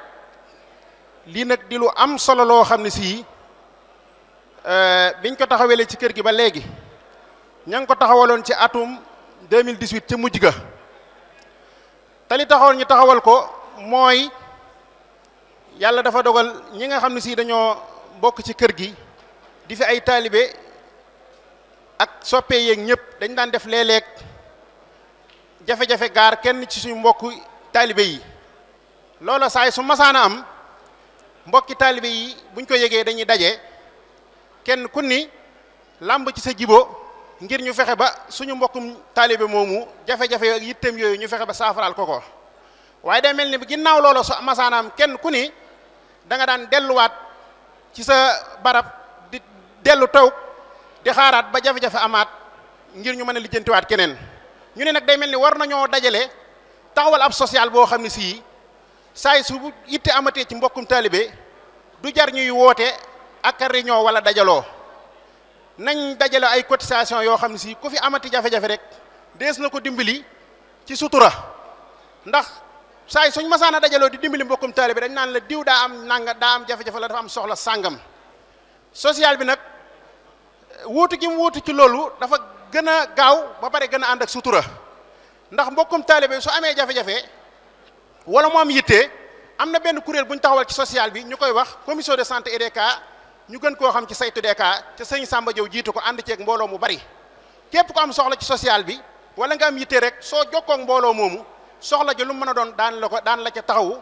Speaker 9: lii nag di lu am solo loo xam ne si biñ ko taxawalee ci kër gi ba léegi, ña ngi ko taxawaloon ci atum 2018 ca mujj ga. te li taxawal ñu taxawal ko mooy yàlla dafa dogal ñi nga xam ne si dañoo bokk ci kër gi di fi ay taalibe ak soppe yeeg ñëpp dañ daan def léeg-léeg jafe-jafe gaar kenn ci suñu mbokk taalibe yi. loola saay su masaana am mbokki taalibe yi buñ ko yëgee dañuy daje kenn ku ni làmb ci sa jibo ngir ñu fexe ba suñu mbokkum taalibe moomu jafe-jafe ak yitteem yooyu ñu fexe ba saafaraal ko. waaye day mel ni ginnaaw loola su masaana am kenn ku ni da nga daan delluwaat ci sa barab di dellu taw di xaaraat ba jafe-jafe amaat ngir ñu mën a lijjantiwaat keneen. ñu ne nag day mel ni war nañoo dajale taxawal ab social boo xam ne sii saay su yitte amatee ci mbokkum taalibe du jar ñuy woote ak réunion wala dajaloo. nañ dajale ay cotisation yoo xam ne si ku fi amati jafe-jafe rek dees na ko dimbali ci sutura ndax saa yi suñ masaana dajaloo di dimbali mbokkum taalibe dañ naan la diw daa am nanga daa am jafe-jafe la dafa am soxla sàngam social bi nag wuutu gi mu wuutu ci loolu dafa gën a gaaw ba pare gën a ànd ak sutura ndax mbokkum taalibe su amee jafe-jafe wala mu am yitte am na benn kuréel bu ñu taxawal ci social bi ñu koy wax commission de santé et des cas ñu gën koo xam ci saytu des cas te sëñ Samba Diaw jiitu ko ànd ceeg mbooloo mu bari képp ko am soxla ci social bi wala nga am yitte rek soo jokkoo ak mbooloo moomu soxla ji lu mën a doon daan la ca taxawu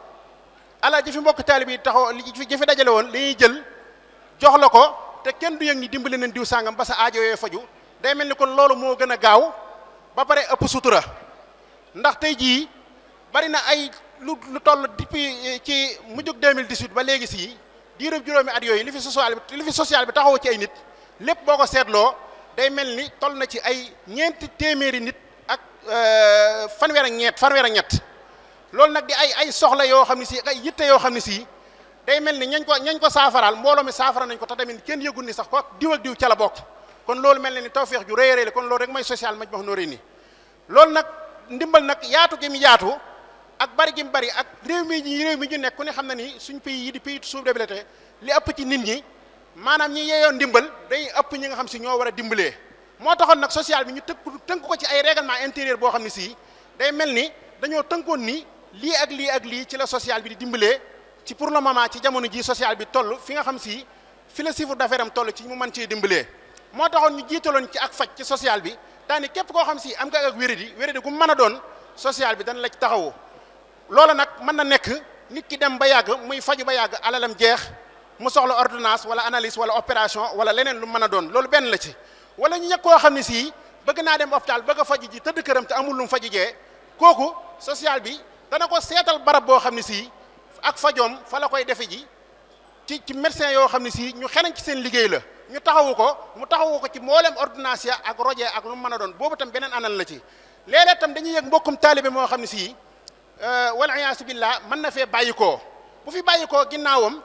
Speaker 9: ala ji fi mbokk taalibe yi taxaw ji fi dajale woon li ñuy jël jox la ko te kenn du yëg ni dimbali nañ diw sàngam ba sa aajo yooyu faju day mel ni kon loolu moo gën a gaaw ba pare ëpp sutura ndax tey jii bari na ay lu toll depuis ci mujjug 2018 ba léegi si diirub juróomi at yooyu li fi social bi taxawu ci ay nit lépp boo ko seetloo day mel ni toll na ci ay ñeenti téeméeri nit ak fanweer ak ñett loolu nag di ay soxla yoo xam ne si ay yitte yoo xam ne si day mel ni ñañ ko saafaraal mbooloo mi saafara nañ ko te tamit kenn yëgul ni sax ko diw ak diw ca la bokk kon loolu mel na ni tawfeex ju rëy a rëy la kon loolu rek mooy social Majmahun Nurayni loolu nag ndimbal nag yaatu gi mu yaatu ak bari gi mu bari ak réew mi ñu nekk ku ne xam na ni suñ pays yi di pays sous-développé li ëpp ci nit ñi maanaam ñi yeeyoo ndimbal day ëpp ñi nga xam si ñoo war a dimbalee moo taxoon nag social bi ñu tënk ko ci ay règlement intérieur boo xam ne si day mel ni dañoo tënkoon ni lii ak lii ak lii ci la social bi di dimbalee ci pour le moment ci jamono ji social bi toll fi nga xam si fi la chiffre d'affaires am toll ci mu mën cee dimbalee moo taxoon ñu jiitaloon ci ak faj ci social bi daani képp koo xam si am nga ak wéradi gu mën a doon social bi dana la ci taxawoo loola nag mën na nekk nit ki dem ba yàgg muy faju ba yàgg alalam jeex mu soxla ordonnance wala analyse wala opération wala leneen lu mën a doon loolu benn la ci wala ñu ñëkk koo xam ne si bëgg naa dem hôpital bëgg a faju ji tëdd këram te amul lu mu faju jee kooku social bi dana ko seetal barab boo xam ne si ak fajoom fa la koy defe ji ci médecin yoo xam ne si ñu xenañ ci seen liggéey la ñu taxawu ko ci mboolem ordonnance ya ak roje ak lu mu mën a doon boobu tam beneen anal la ci léeg-léeg tam dañuy yëg mbokkum taalibe moo xam ne si wala iyaasu billah mën na fee bàyyi koo bu fi bàyyi koo ginnaawam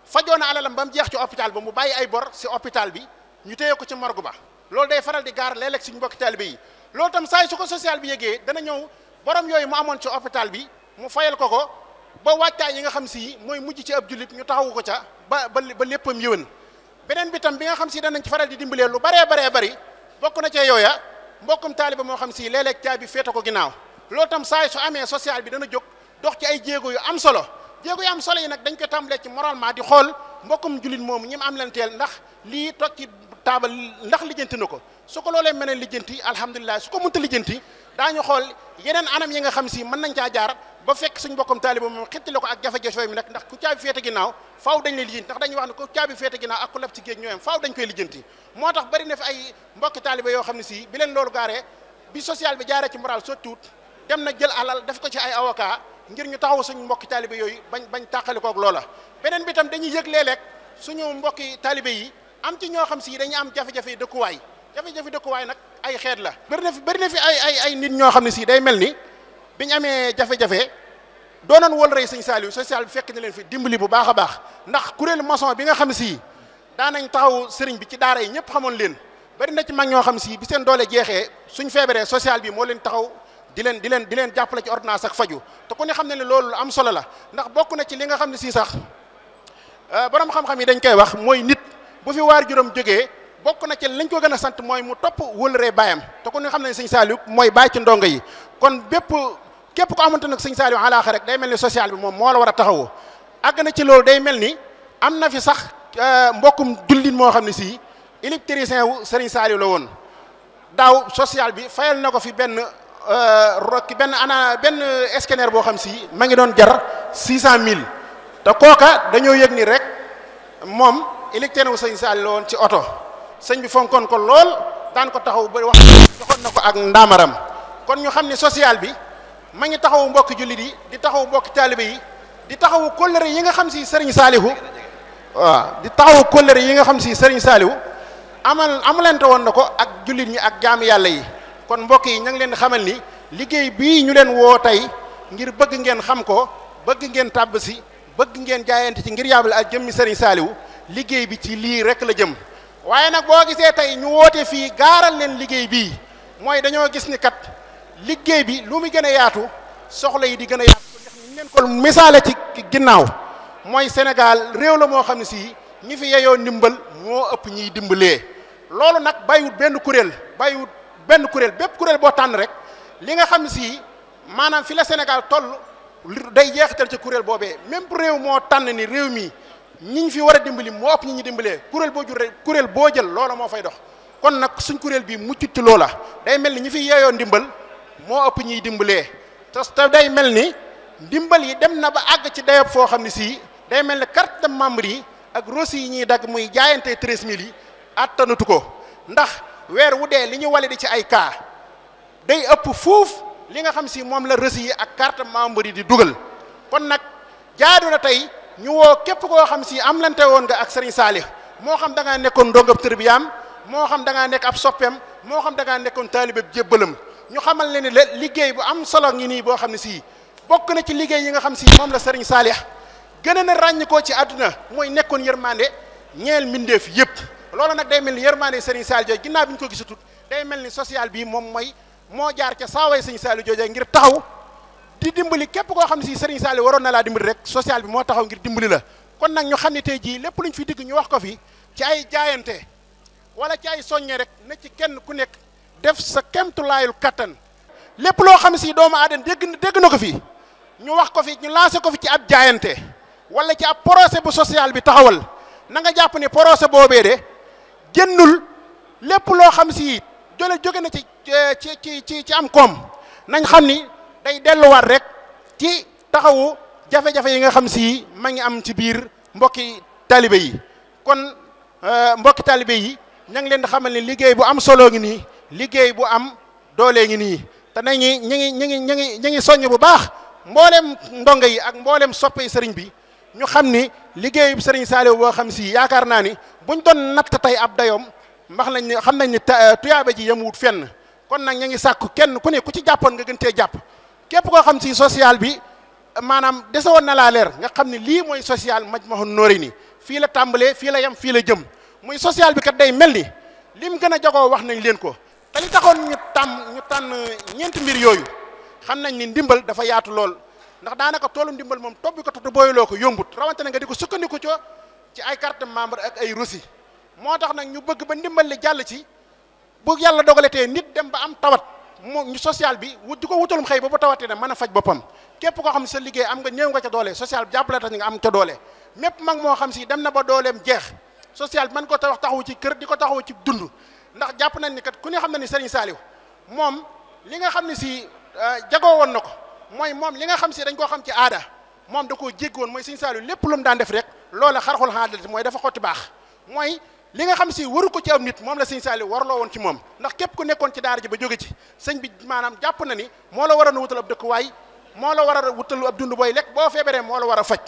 Speaker 9: fajoon na alalam ba mu jeex ci hôpital ba mu bàyyi ay bor si hôpital bi ñu téye ko ci morgue ba loolu day faral di gaar léeg-léeg suñu mbokki taalibe yi loolu tam saa su ko social bi yëgee dana ñëw borom yooyu mu amoon ci hôpital bi mu fayal ko ba wàccaay yi nga xam si mooy mujj ci ab jullit ñu taxawu ko ca ba léppam yëwan beneen bi tam bi nga xam si danañ ci faral di dimbalee lu baree bari bokk na cee yooya mbokkum taalibe moo xam si léeg-léeg caabi féete ko ginnaaw loolu tam saa su amee social bi dana jóg dox ci ay jéego yu am solo yi nag dañ ko tàmbalee ci moralement di xool mbokkum jullit moomu ñi mu am leen teel ndax lii toog ci taabal ndax lijjanti na ko su ko loolee mën a lijjanti alhamdulilah su ko mënta lijjanti daañu xool yeneen anam yi nga xam si mën nañ caa jaar ba fekk suñ mbokkum taaliba moom xittali ko ak jafe-jafe mi nag ndax ku caabi féete ginnaaw faaw dañ lay lijjanti ndax dañuy wax ne ku caabi féete ginnaaw ak ku lab ci géej ñooyam faaw dañ koy lijjanti moo tax bari na fi ay mbokki taaliba yoo xam ne si bi leen loolu gaaree bi social bi jaaree ci moral sottiwut dem na jël alal def ko ci ay avocat ngir ñu taxaw suñu mbokki taalibe yooyu bañ tàqali koog loola beneen bi tam dañuy yëg léeg-léeg suñu mbokki taalibe yi am ci ñoo xam si dañuy am jafe-jafe dëkkuwaay nag ay xeet la bari na fi ay nit ñoo xam ne si day mel ni biñu amee jafe-jafe doonoon wol rey sëñ Saliou social bi fekk na leen fi dimbali bu baax a baax ndax kuréelu maçon bi nga xam si daanañ taxaw sëriñ bi ci daara yi ñëpp xamoon leen bari na ci mag ñoo xam si bi seen doole jeexee suñ feebaree social bi moo leen taxaw di leen jàppale ci ordonnance ak faju te ku ne xam ne ne loolu am solo la ndax bokk na ci li nga xam ne si sax borom xam-xam yi dañ koy wax mooy nit bu fi waar juróom jógee bokk na ci lañ ko gën a sant mooy mu topp wëlëree baayam te ku ne xam ne sëñ Saliou mooy baay ci ndongo yi kon képp ko amante nag sëñ Saliou alaaxa rek day mel ni social bi moom moo la war a taxawoo àgg na ci loolu day mel ni am na fi sax mbokkum jullit moo xam ne si électricien wu sëriñ Saliou la woon daaw social bi fayal na ko fi benn scanner boo xam si ma ngi doon jar 600000 te kooka dañoo yëg ni rek moom électricien wu sëñ Saliou la woon ci oto sëñ bi fonkoon ko lool daan ko taxaw ba wax joxoon na ko ak ndaamaram kon ñu xam ne social bi ma ngi taxawu mbokki jullit yi di taxawu mbokki taalibe yi di taxawu kóllëre yi nga xam si sëriñ Saliou waaw di taxawu kóllëre yi nga xam si sëriñ Saliou amalante woon na ko ak jullit ñi ak jaami yàlla yi kon mbokk yi ñu ngi leen di xamal ni liggéey bii ñu leen woo tey ngir bëgg ngeen xam ko bëgg ngeen tàbb si bëgg ngeen jaayante ci ngir yàlla ak jëmmi sëriñ Saliou liggéey bi ci lii rek la jëm waaye nag boo gisee tey ñu woote fii gaaral leen liggéey bii mooy dañoo gis ni kat liggéey bi lu mu gën a yaatu soxla yi di gën a yaatu ndax ñu leen ko misaale ci ginnaaw mooy Sénégal réew la moo xam ne si ñi fi yeyoo ndimbal moo ëpp ñiy dimbalee loolu nag bàyyiwut benn kuréel bépp kuréel boo tànn rek li nga xam ne si maanaam fi la Sénégal toll day jeexital ci kuréel boobee même réew moo tànn ni réew mi ñiñ fi war a dimbali moo ëpp ñi ñi dimbalee kuréel boo jur rek kuréel boo jël loola moo fay dox kon nag suñ kuréel bi muccut ci loola day mel ni ñi fi yeeyoo ndimbal moo ëpp ñiy dimbalee te day mel ni ndimbal yi dem na ba àgg ci dayob foo xam ne si day mel ni carte de membre yi ak reçu yi ñuy dagg muy jaayante 13000 yi attanatu ko ndax weer wu dee li ñu wale di ci ay cas day ëpp fuuf li nga xam si moom la reçu yi ak carte membre yi di dugal kon nag jaadu na tey ñu woo képp koo xam si am lante woon nga ak Serigne Saliou moo xam da ngaa nekkoon ndongab tërbiyaam moo xam da ngaa nekk ab soppeem moo xam da ngaa nekkoon taalibe jébbalam ñu xamal leen ni liggéey bu am solo ngi nii boo xam ne si bokk na ci liggéey yi nga xam si moom la Serigne Saliou gën a na ràññ koo ci àdduna mooy nekkoon yërmande ñeel mbindeef yëpp loolu nag day mel ni yërmande Serigne Saliou jooju ginnaaw bi ñu ko gisatut day mel ni social bi moom mooy moo jaar ca saaway Serigne Saliou jooju ngir taxaw di dimbali képp koo xam ne si Serigne Saliou waroon na laa dimbali rek social bi moo taxaw ngir dimbali la kon nag ñu xam ne tey jii lépp luñ fi digg ñu wax ko fi ci ay jaayante wala ci ay soññe rek na ci kenn ku nekk def sa kemtulaayul kattan lépp loo xam ne si doomu aadama dégg na ko fi ñu wax ko fi ñu lancé ko fi ci ab jaayante wala ci ab projet bu social bi taxawal na nga jàpp ne projet boobee de génnul lépp loo xam si jóge na ci am koom nañ xam ni day delluwaat rek ci taxawu jafe-jafe yi nga xam si ma ngi am ci biir mbokki talibe yi kon mbokki talibe yi ña ngi leen di xamal ni liggéey bu am solo ngi nii liggéey bu am doolee ngi nii te nañu ñu ngi soññ bu baax mboolem ndongo yi ak mboolem soppe yi sëriñ bi ñu xam ni liggéeyu sëriñ Saliou boo xam si yaakaar naa ni buñ doon natt tey ab dayoom mbax nañ ni xam nañ ni tuyaaba ji yemuwut fenn kon nag ñu ngi sàkku kenn ku ne ku ci jàppoon nga gën tee jàpp képp koo xam si social bi maanaam dese woon na laa leer nga xam ne lii mooy social Majmahun Nurayni fii la tàmbalee fii la yem fii la jëm muy social bi kat day mel ni lim gën a jagoo wax nañ leen ko te li taxoon ñu tànn ñeenti mbir yooyu xam nañ ni ndimbal dafa yaatu lool ndax daanaka toolu ndimbal moom tobbi ko te booyuloo ko yombut rawante na nga di ko sukkandiku ci ay carte membre ak ay reçu moo tax nag ñu bëgg ba ndimbal li jàll ci bu yàlla dogaletee nit dem ba am tawat ñu social bi di ko wutalum xëy ba bu tawatee ne mën a faj boppam képp koo xam ne sa liggéey am nga néew nga ca doole social bi jàppale tax nga am ca doole mépp mag moo xam si dem na ba dooleem jeex social bi mën ko taxawu ci kër di ko taxawu ci dund ndax jàpp nañ ni kat ku ne xam na ni Serigne Saliou moom li nga xam ne si jagoo woon na ko mooy moom li nga xam si dañ koo xam ci aada moom da koo jéggi woon mooy Serigne Saliou lépp lu mu daan def rek loola xarxul xaadalati mooy dafa xotti baax mooy li nga xam si waru ko ci am nit moom la Serigne Saliou warloo woon ci moom ndax képp ku nekkoon ci daara ji ba jóge ci sëñ bi maanaam jàpp na ni moo la war a wutal ab dëkkuwaay moo la war a wutal ab dund booy lekk boo feebaree moo la war a faj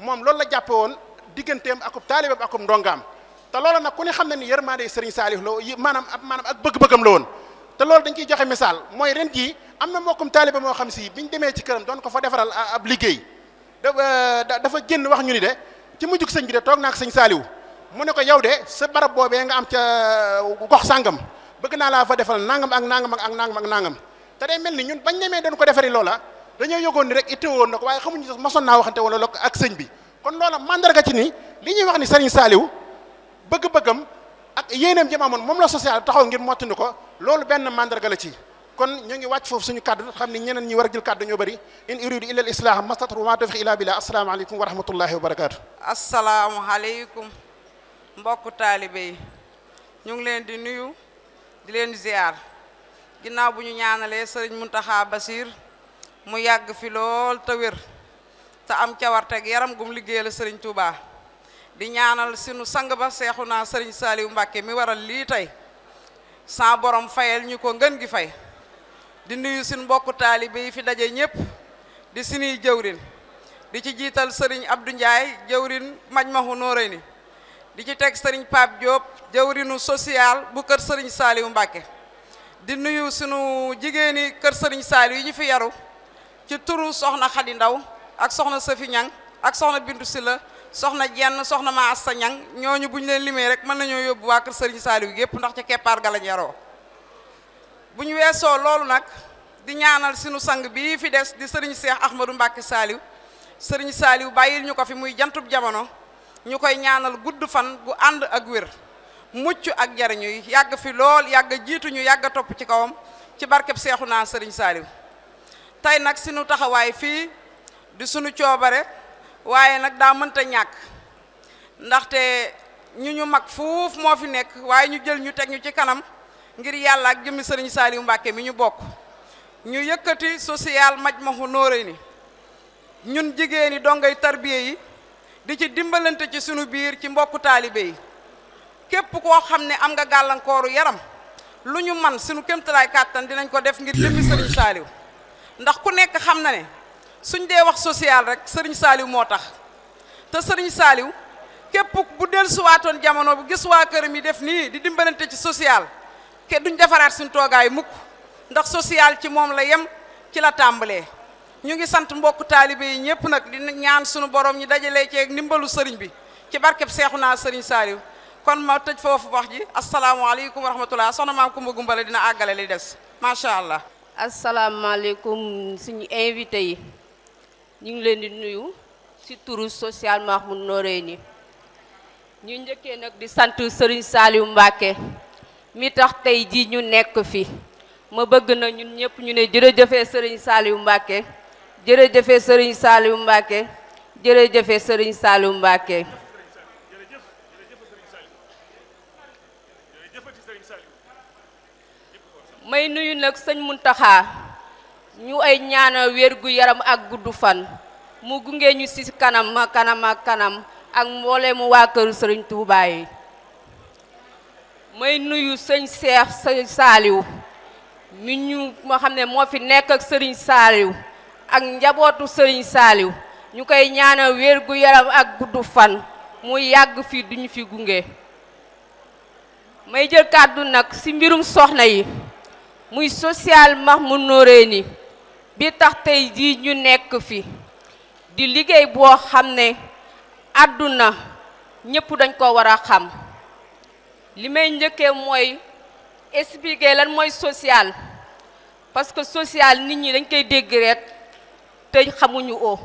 Speaker 9: moom loolu la jàppe woon digganteem akub taalibeem akub ndongaam te loolu nag ku ne xam na ni yërmande Serigne Saliou la maanaam ak bëgg-bëggam la woon te loolu dañ ciy joxe misaal mooy ren jii am na mbokkum taalibe moo xam si biñ demee ci këram doon ko fa defaral ab liggéey dafa génn wax ñu ni de ci mujjug sëñ bi de toog naa ak sëñ Saliou mu ne ko yow de sa barab boobee nga am ca gox sàngam bëgg naa laa fa defal nangam ak nangam ak nangam ak nangam te day mel ni ñun bañ demee doon ko defari loola dañoo yëgoon ni rek itte woon na ko waaye xamuñu sax mosoon naa waxante wala ak sëñ bi kon loola mandarga ci ni li ñuy wax ni Serigne Saliou bëgg-bëggam ak yéeneem jëm amoon moom la social taxaw ngir mottandi ko loolu benn mandarga la ci kon ñu ngi wàcc foofu suñu kàddu xam ni ñeneen ñi war a jël kàddu ñoo bëri in uridu illa al islah mastata'tu wa ma tawfiqi illa billah assalaamu aleykum wa rahmatullahi wa barakatuh
Speaker 10: assalaamu aleykum mbokku taalibe yi ñu ngi leen di nuyu di leen ziar ginnaaw bu ñu ñaanalee sëriñ Muntaxa Basiir mu yàgg fi lool te wér te am cawarteg yaram gum liggéeyal sëriñ Touba di ñaanal sunu sang ba Seexuna sëriñ Saliou Mbàkke mi waral lii tey sa borom fayal ñu ko ngën gi fay di nuyu suñu mbokku taalibe yi fi daje ñëpp di sunuy jëwrin di ci jiital sëriñ Abdou Ndiaye jëwrin Majmahun Nurayni di ci teg sëriñ Pape Diop jëwrinu social bu kër sëriñ Saliou Mbàkke di nuyu sunu jigéeni kër sëriñ Saliou yi ñu fi yaru ci turu soxna Xadi Ndaw ak soxna Safi Ñang ak soxna Bintu Silla soxna jenn soxna ma Assa Ñang ñooñu buñ leen limee rek mën nañoo yóbbu waa kër Serigne Saliou gépp ndax ca keppaar ga lañ yaroo bu ñu weesoo loolu nag di ñaanal sunu sang bii fi des di Serigne Cheikh Ahmadou Mbacké Saliou Serigne Saliou bàyyil ñu ko fi muy jantub jamono ñu koy ñaanal gudd fan gu ànd ak wér mucc ak jariñu yàgg fi lool yàgg jiitu ñu yàgg topp ci kawam ci barkeb Seexuna Serigne Saliou tey nag sunu taxawaay fii di sunu coobare waaye nag daa mënta ñàkk ndaxte ñu mag fuuf moo fi nekk waaye ñu jël ñu teg ñu ci kanam ngir yàlla ak jëmmi Serigne Saliou Mbacké mi ñu bokk ñu yëkkati social Majmahun Nurayni ñun jigéen ñi dongay tarbiye yi di ci dimbalante ci sunu biir ci mbokku taalibe yi képp koo xam ne am nga gàllankooru yaram lu ñu man sunu kéemtalaay kàttan dinañ ko def ngir jëmmi Serigne Saliou ndax ku nekk xam na ne suñ dee wax social rek Serigne Saliou moo tax te Serigne Saliou képp bu dellusiwaatoon jamono bu gis waa këram yi def nii di dimbalante ci social ke duñ defaraat suñ toogaay mukk ndax social ci moom la yem ci la tàmbalee ñu ngi sant mbokku taalibe yi ñëpp nag di ñaan sunu borom ñi dajalee ci ndimbalu sëriñ bi ci barkeb Seexuna Serigne Saliou kon ma tëj foofu wax ji asalaamaaleykum wa rahmatullah soxna maam Kumba Gumbale dina àggale li des macha allah.
Speaker 11: asalaamaaleykum suñu invité yi ñu ngi leen di nuyu ci turu social Majmahun Nurayni ñu njëkkee nag di sant Serigne Saliou Mbacké mi tax tey jii ñu nekk fi ma bëgg na ñun ñëpp ñu ne jërëjëfee Serigne Saliou Mbacké jërëjëfee Serigne Saliou Mbacké jërëjëfee Serigne Saliou Mbacké may nuyu nag sëñ Muntaxa ñu ay ñaanal wér gu yaram ak gudd fan mu gunge ñu ci kanam ak mbooleemu waa kër Serigne Touba yi may nuyu sëñ Cheikh Saliou mi ñu ma xam ne moo fi nekk ak Serigne Saliou ak njabootu Serigne Saliou ñu koy ñaanal wér gu yaram ak gudd fan mu yàgg fi duñu fi gunge may jël kàddu nag ci mbirum soxna yi muy social Majmahun Nurayni bi tax tey jii ñu nekk fi di liggéey boo xam ne àdduna ñépp dañ ko war a xam li may njëkkee mooy expliquer lan mooy social parce que social nit ñi dañ koy dégg rek te xamuñu o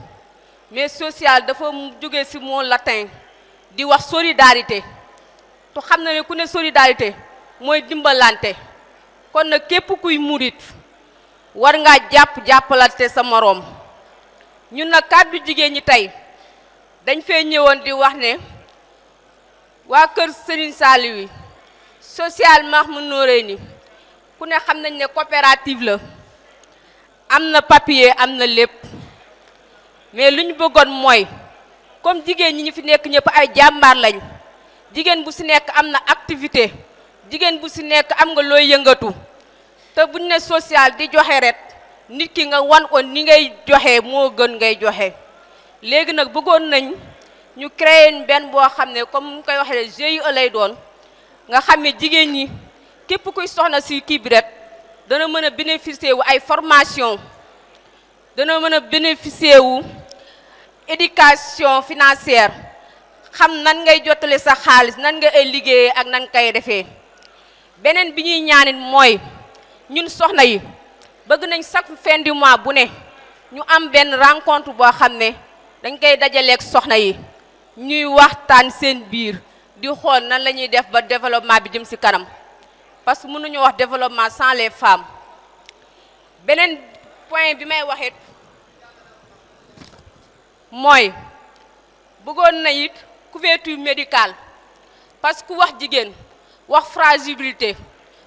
Speaker 11: mais social dafa jóge ci mot latin di wax solidarité te xam na ne ku ne solidarité mooy dimbalante kon nag képp kuy murit war ngaa jàppalante sa moroom ñun nag kàddu jigéen ñi tey dañ fee ñëwoon di wax ne waa kër Serigne Saliou yi social Majmahun Nurayni ku ne xam nañ ne coopérative la am na papier am na lépp mais lu ñu bëggoon mooy comme jigéen ñi ñu fi nekk ñëpp ay jàmbaar lañ jigéen bu ci nekk am na activité jigéen bu ci nekk am nga looy yëngatu te buñ ne social di joxe rek nit ki nga wan on ni ngay joxe moo gën ngay joxe léegi nag bëggoon nañ ñu créer benn boo xam ne comme mu koy waxee GIE lay doon nga xam ne jigéen ñi képp kuy soxna ci kii bi rek dana mën a bénéficier wu ay formation dana mën a bénéficier wu éducation financière xam nan ngay jottale sa xaalis nan nga ay liggéeyee ak nan kay defee beneen bi ñuy ñaanit mooy ñun soxna yi bëgg nañ chaque fin du mois bu ne ñu am benn rencontre boo xam ne dañ koy dajaleeg soxna yi ñuy waxtaan seen biir di xool nan la ñuy def ba développement bi jëm ci kanam parce que mënuñu wax développement sans les femmes beneen point bi may waxit mooy bëggoon na it couverture médicale parce que ku wax jigéen wax fragilité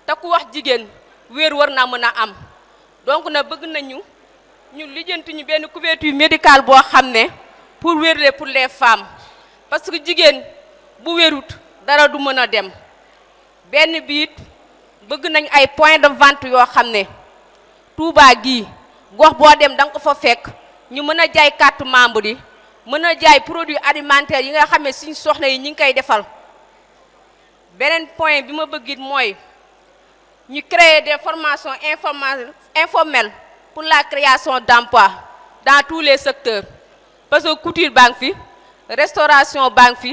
Speaker 11: te ku wax jigéen wéer war naa mën a am donc na bëgg nañu ñu lijjanti ñu benn couverture médicale boo xam ne pour wérle pour les femmes parce que jigéen bu wérut dara du mën a dem benn biit bëgg nañ ay point de vente yoo xam ne Touba gii gox boo dem da nga ko fa fekk ñu mën a jaay carte membre yi mën a jaay produits alimentaires yi nga xam ne suñ soxna yi ñi ngi koy defal beneen point bi ma bëgg it mooy ñu créer des formations informelles pour la création d'emplois dans tous les secteurs parce que couture baa ngi fi restauration baa ngi fi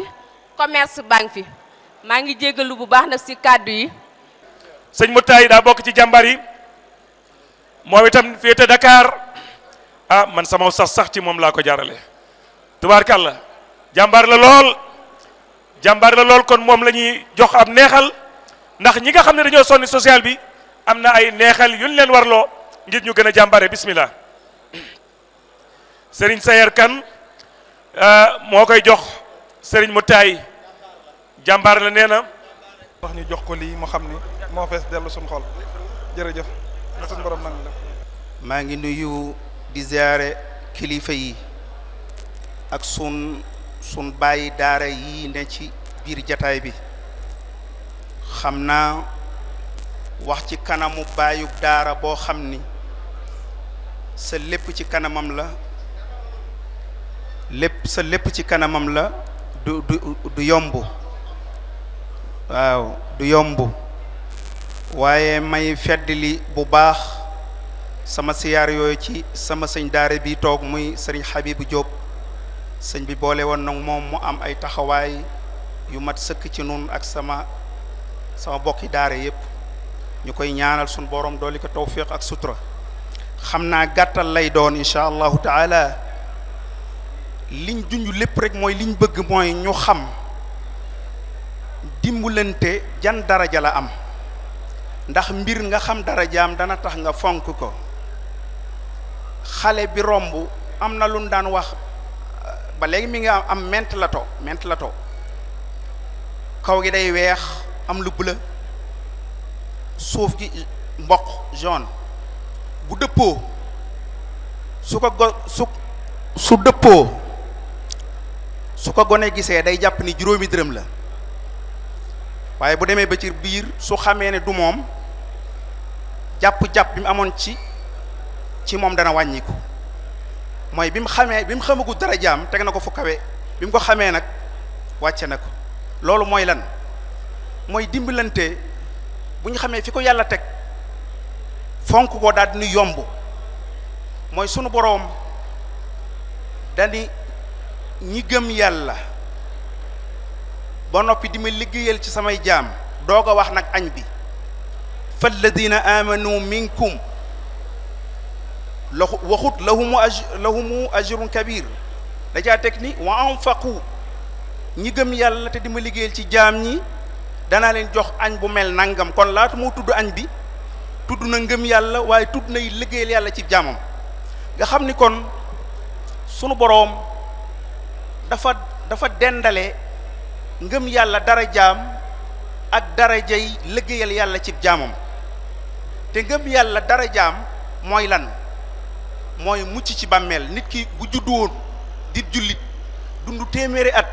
Speaker 11: commerce baa ngi fi maa ngi jéggalu bu baax nag ci kàddu yi.
Speaker 8: sëñ Moutaay daa bokk ci jàmbaar yi moom itam féete Dakar ah man sama sax ci moom laa ko jaarale tubaarkàlla jàmbaar la lool kon moom la ñuy jox ab neexal ndax ñi nga xam ne dañoo sonni social bi am na ay neexal yuñ leen warloo ngir ñu gën a jàmbaare bismillah Serigne Sayer Kane moo koy jox Serigne Moutaay jàmbaar la nee na
Speaker 12: wax ñu jox ko lii mu xam ni moo fees dellu suñu xol jërëjëf na suñu borom nang la.
Speaker 13: maa ngi nuyu di ziare kilifa yi ak sun bàyyi daara yi ne ci biir jataay bi xam naa wax ci kanamu bàyyu daara boo xam ni sa lépp ci kanamam la lépp ci kanamam la du yomb waaw du yomb waaye may feddli bu baax sama siyaar yooyu ci sama sëñ daara bi toog muy sëriñ Habibu Diop sëñ bi boole woon nag moom mu am ay taxawaay yu mat sëkk ci nun ak sama bokki daara yépp ñu koy ñaanal suñu borom dooli ko tawfiq ak sutura xam naa gàttal lay doon incha allahu taala liñ junj lépp rek mooy liñ bëgg mooy ñu xam dimbalante jan daraja la am ndax mbir nga xam darajaam dana tax nga fonk ko xale bi romb am na lu ñu daan wax ba léegi mi nga am ment lato kaw gi day weex am lu bleu suuf gi mboq jaune bu dëppoo su ko gone gisee day jàpp ni juróomi dërëm la waaye bu demee ba ci biir su xamee ne du moom jàpp bi mu amoon ci moom dana wàññiku mooy bi mu xamagu darajaam teg na ko fu kawe bi mu ko xamee nag wàcce na ko loolu mooy lan mooy dimbalante bu ñu xamee fi ko yàlla teg fonk ko daal di yomb mooy sunu boroom dani ñi gëm yàlla ba noppi di ma liggéeyal ci samay jaam doog a wax nag añ bi falladina amanu minkum waxut lahumu ajrun kabir dajaa teg ni wa anfaqu ñi gëm yàlla te di ma liggéeyal ci jaam ñi danaa leen jox añ bu mel nangam kon laatu moo tudd añ bi tudd na ngëm yàlla waaye tudd nay liggéeyal yàlla ci jaamam nga xam ni kon sunu boroom dafa dendale ngëm yàlla dara jaam ak darajay liggéeyal yàlla ci jaamam te ngëm yàlla dara jaam mooy lan mooy mucc ci bàmmeel nit ki bu juddu woon di jullit dund téeméeri at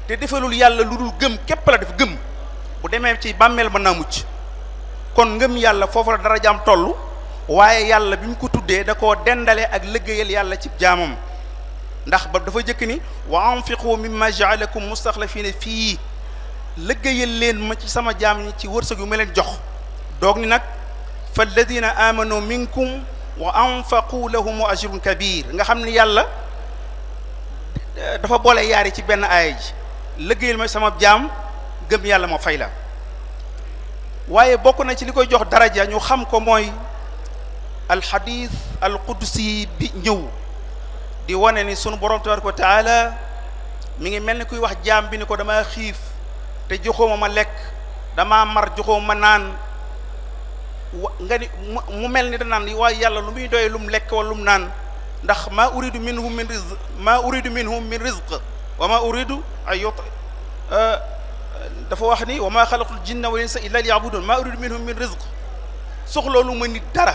Speaker 13: te defalul yàlla lu dul gëm képp la def gëm bu demee ci bàmmeel mën naa mucc kon ngëm yàlla foofu la dara jaam toll waaye yàlla bi mu ko tuddee da koo dendale ak liggéeyal yàlla ci jaamam ndax ba dafa jëkk ni wa anfiqu mimma jaalakum mustaxlafina fii liggéeyal leen ma ci sama jaam ñi ci wërsëg yu ma leen jox doog ni nag fa alladina amanu minkum wa anfaqu lahum ajrun kabir nga xam ni yàlla dafa boole yaari ci benn aaya ji liggéeyal ma sama jaam gëm yàlla ma fay la waaye bokk na ci li koy jox daraja ñu xam ko mooy alxadis alqudsi bi ñëw di wane ni sunu borom tabaraka wa taala mi ngi mel ni kuy wax jaam bi ni ko dama xiif te joxooma ma lekk dama mar joxooma ma naan nga ni mu mel ni danaan waaye yàlla lu muy doyee lu mu lekk wala lu mu naan ndax maa uridu minhum min rizq wa maa uridu ay yot dafa wax ni wa maa xalaqtul jinna wal insa illa liya'budun maa uridu minhum min rizq soxloolu ma nit dara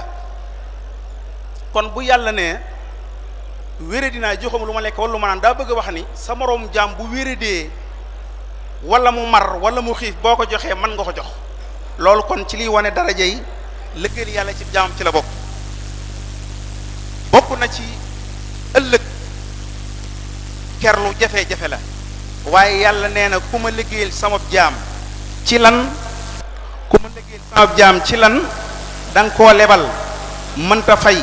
Speaker 13: kon bu yàlla ne wéré dinaa joxam lu ma lekk wala lu ma naan daa bëgg a wax ni sa moroom jaam bu wéradee wala mu mar wala mu xiif boo ko joxee mën nga ko jox loolu kon ci liy wane daraja yi liggéeyal yàlla ci jaam ci la bokk na ci ëllëg kerlu jafe-jafe la waaye yàlla nee na ku ma liggéeyal sama jaam ci lan da nga koo lebal mënta fay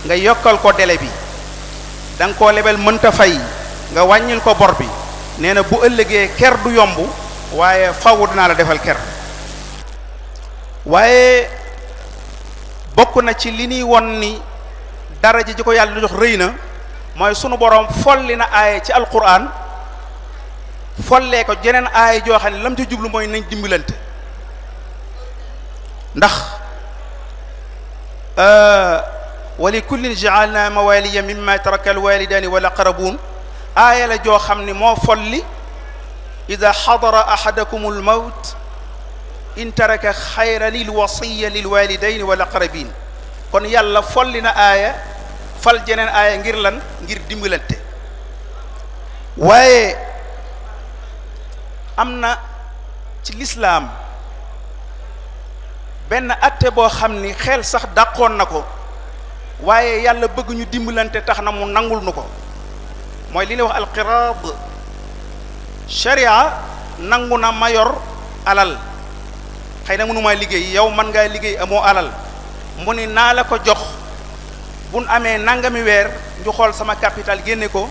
Speaker 13: nga yokkal ko délai bi da nga koo lebal mënta fay nga wàññil ko bor bi nee na bu ëllëgee ker du yomb waaye faw dinaa la defal ker waaye bokk na ci li ñuy won ni daraja ji ko yàlla jox rëy na mooy sunu boroom folli na aaya ci alquran follee ko jeneen aaya joo xam ne lam ci jublu mooy nañ dimbalante ndax wa li kullin ja'alna mawaliya mimma taraka alwalidani wal aqrabun aaya la joo xam ni moo folli ida xadara ahadakum almawt in taraka xayra lil wasiya lil walidaini wal aqrabin kon yàlla folli na aaya fal jeneen aaya ngir lan ngir dimbalante waaye am na ci lislaam benn atte boo xam ni xel sax dàqoon na ko waaye yàlla bëgg ñu dimbalante tax na mu nangul nu ko mooy li ñuy wax alqiraad sharia nangu na ma yor alal xëy na mënumaa liggéey yow man ngaa liggéey amoo alal mu ni naa la ko jox buñ amee nangami weer ñu xool sama capital génne ko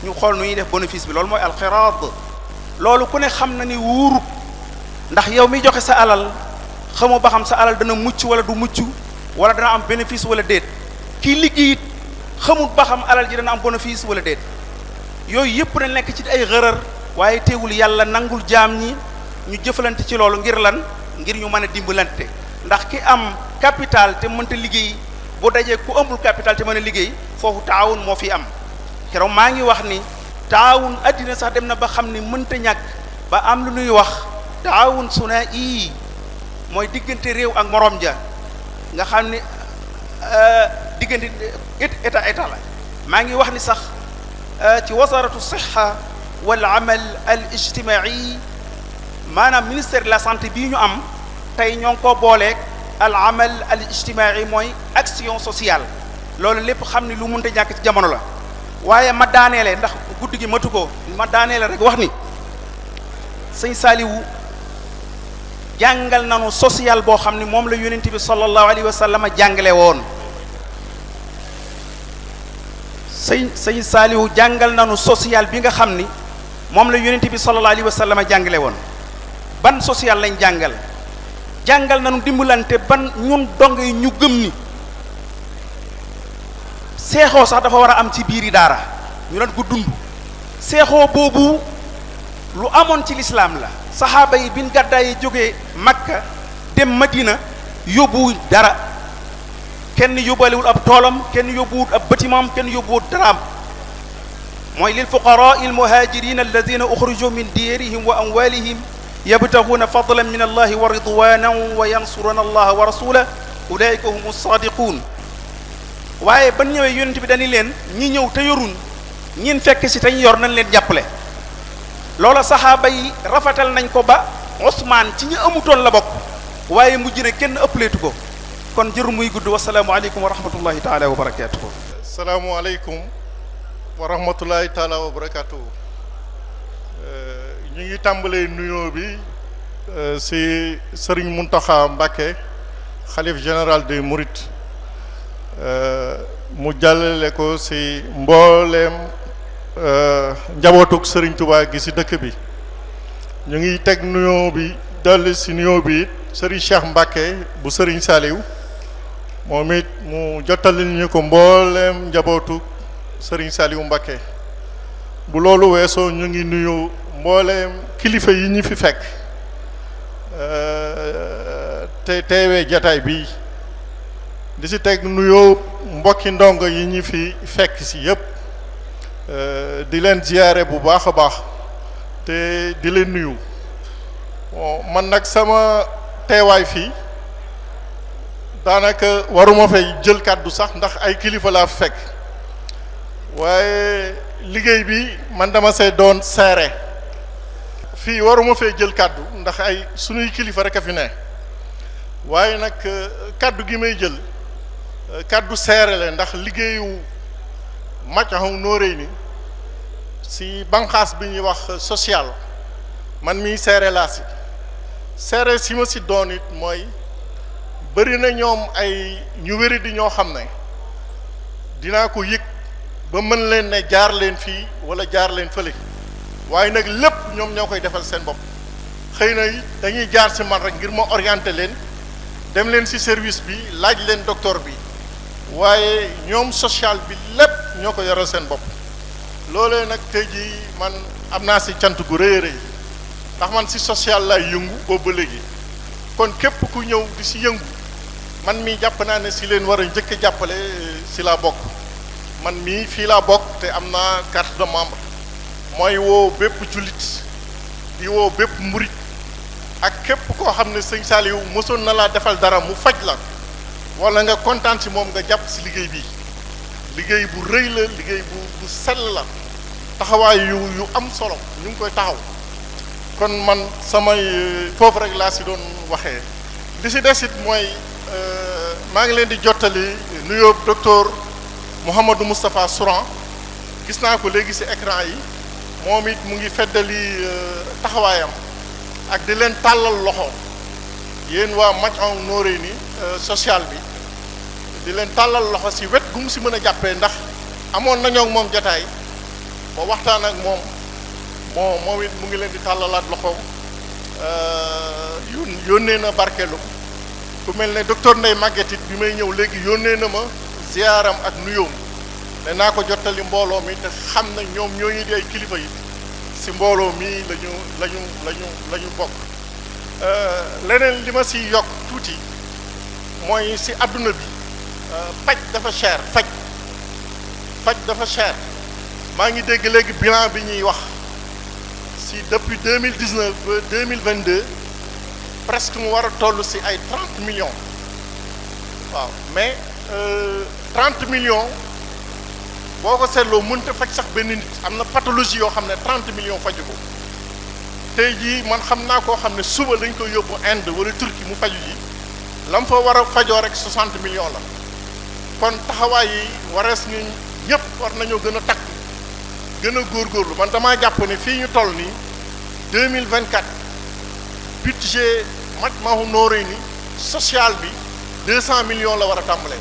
Speaker 13: ñu xool nu ñuy def bénéfice bi loolu mooy alqiraad loolu ku ne xam na ni wuurut ndax yow mi joxe sa alal xamoo ba xam sa alal dana mucc wala du mucc wala dana am bénéfice wala déet kii liggéey it xamul ba xam alal ji dana am bénéfice wala déet yooyu yëpp na nekk ci ay xërër waaye teewul yàlla nangul jaam ñi ñu jëfalante ci loolu ngir lan ngir ñu mën a dimbalante ndax ki am capital te mënta liggéey bu dajee ku amul capital te mën a liggéey foofu taawun moo fi am keroog maa ngi wax ni taawun addina sax dem na ba xam ni mënta ñàkk ba am lu ñuy wax taawun suna ii mooy diggante réew ak morom ja nga xam ni diggante état la maa ngi wax ni sax ci wasaratu siha wal amal al ijtimaai maanaam ministère de la santé bii ñu am tey ñoo ngi ko booleeg al amal al ijtimaai mooy action sociale loolu lépp xam ni lu mënta ñàkk ci jamono la waaye ma daaneele ndax guddi gi matu ko ma daaneele rek wax ni sëñ Saaliwu jàngal nanu social boo xam ni moom la yonent bi sallallahu alayhi wa sallam jàngale woon sëñ Saaliwu jàngal nanu social bi nga xam ni moom la yonent bi sallallahu alayhi wa sallam jàngale woon ban social lañ jàngal nanu dimbalante ban ñun dong yi ñu gëm ni seexoo sax dafa war a am ci biiri daara ñu doon ko dund seexoo boobu lu amoon ci lislaam la saxaaba yi bin gàddaay yi jógee Makka dem Madina yóbbuwuñ dara kenn yóbbalewul ab toolam kenn yóbbuwut ab bâtiment kenn yóbbuwut daraam mooy lil fuqaraa al muhaajiriin alladina uxrijuu min diyarihim wa amwalihim yabtaxuuna fadlan min allahi wa ridwanan wa yansuruna allaha wa rasulahu ulaika humu saadiquun waaye ban ñëwee yonent bi dañu leen ñi ñëw te yoruñ ñin fekk si tañ yor nañ leen jàppale loola saxaaba yi rafetal nañ ko ba Usmaan ci ñi amutoon la bokk waaye mujj ne kenn ëppleetu ko kon jëru muy gudd wasalaamu aleykum wa rahmatullahi taala wa barakatuhu
Speaker 14: asalaamu aleykum wa rahmatullahi taala wa barakatuhu ñu ngi tàmbalee nuyoo bi si Serigne Mountakha Mbacké xalif général des Mourides mu jàllale ko si mbooleem njabootug Serigne Touba gi si dëkk bi ñu ngi teg nuyoo bi dolli si nuyoo bi Serigne Cheikh Mbacké bu Serigne Saliou moom it mu jottali ñu ko mbooleem njabootug Serigne Saliou Mbacké bu loolu weesoo ñu ngi nuyu mbooleem kilifa yi ñu fi fekk te teewee jataay bi di si teg nuyoo mbokki ndongo yi ñu fi fekk si yëpp di leen ziyaare bu baax a baax te di leen nuyu man nag sama teewaay fii daanaka waruma fay jël kàddu sax ndax ay kilifa laa fi fekk waaye liggéey bi man dama see doon seere fii waruma fee jël kàddu ndax ay sunuy kilifa rek a fi ne waaye nag kàddu gi may jël kàddu seere la ndax liggéeyu Majmahun Nurayni si banqaas bi ñuy wax social man mii seere laa si seere si ma si doon it mooy bëri na ñoom ay ñu wéri di ñoo xam ne dinaa ko yëg ba mën leen ne jaar leen fii wala jaar leen fële waaye nag lépp ñoom ñoo koy defal seen bopp xëy na dañuy jaar si man rek ngir ma orienté leen dem leen si service bi laaj leen docteur bi waaye ñoom social bi lépp ñoo ko yoral seen bopp loolee nag tey jii man am naa si cant gu rëy a rëy ndax man si social lay yëngu boobu ba léegi kon képp ku ñëw di si yëngu man mii jàpp naa ne si leen war a njëkk a jàppale si laa bokk man mii fii laa bokk te am naa carte de membre mooy woo bépp jullit di woo bépp murit ak képp koo xam ne sëñ Saliou mosoon na laa defal dara mu faj la wala nga kontaan si moom nga jàpp si liggéey bi liggéey bu rëy la liggéey bu sell la taxawaay yu am solo ñu ngi koy taxaw kon man samay foofu rek laa si doon waxee li si des it mooy maa ngi leen di jottali nuyoo docteur Mouhamadou Moustapha Souran gis naa ko léegi si écran yi moom it mu ngi feddali taxawaayam ak di leen tàllal loxo yéen waa Majmahun Nurayni social bi di leen tàllal loxo si wet gu mu si mën a jàppee ndax amoon nañoo ak moom jotaay ba waxtaan ak moom moom it mu ngi leen di tàllalaat loxo yónnee na barkeelu ku mel ne docteur Ndeye Maguette it bi may ñëw léegi yónnee na ma ziyaaram ak nuyoom ne naa ko jottali mbooloo mi te xam na ñoom ñooñu di ay kilifa yi si mbooloo mi la ñu bokk leneen li ma si yokk tuuti mooy si àdduna bi faj dafa cher faj dafa cher maa ngi dégg léegi bilan bi ñuy wax si depuis 2019 ba 2022 presque mu war a toll si ay 30 millions waaw mais 30 millions boo ko seetloo mënta faj sax benn nit am na pathologie yoo xam ne 30 millions faju ko tey jii man xam naa koo xam ne suba lañ koy yóbbu Inde wala Turquie mu faju ji la mu fa war a fajoo rek 60 millions la kon taxawaay yi warees ñu ñëpp war nañoo gën a takk gën a góorgóorlu man damaa jàpp ne fii ñu toll nii 2024 budget Majmahun Nurayni social bi 200 millions la war a tàmbalee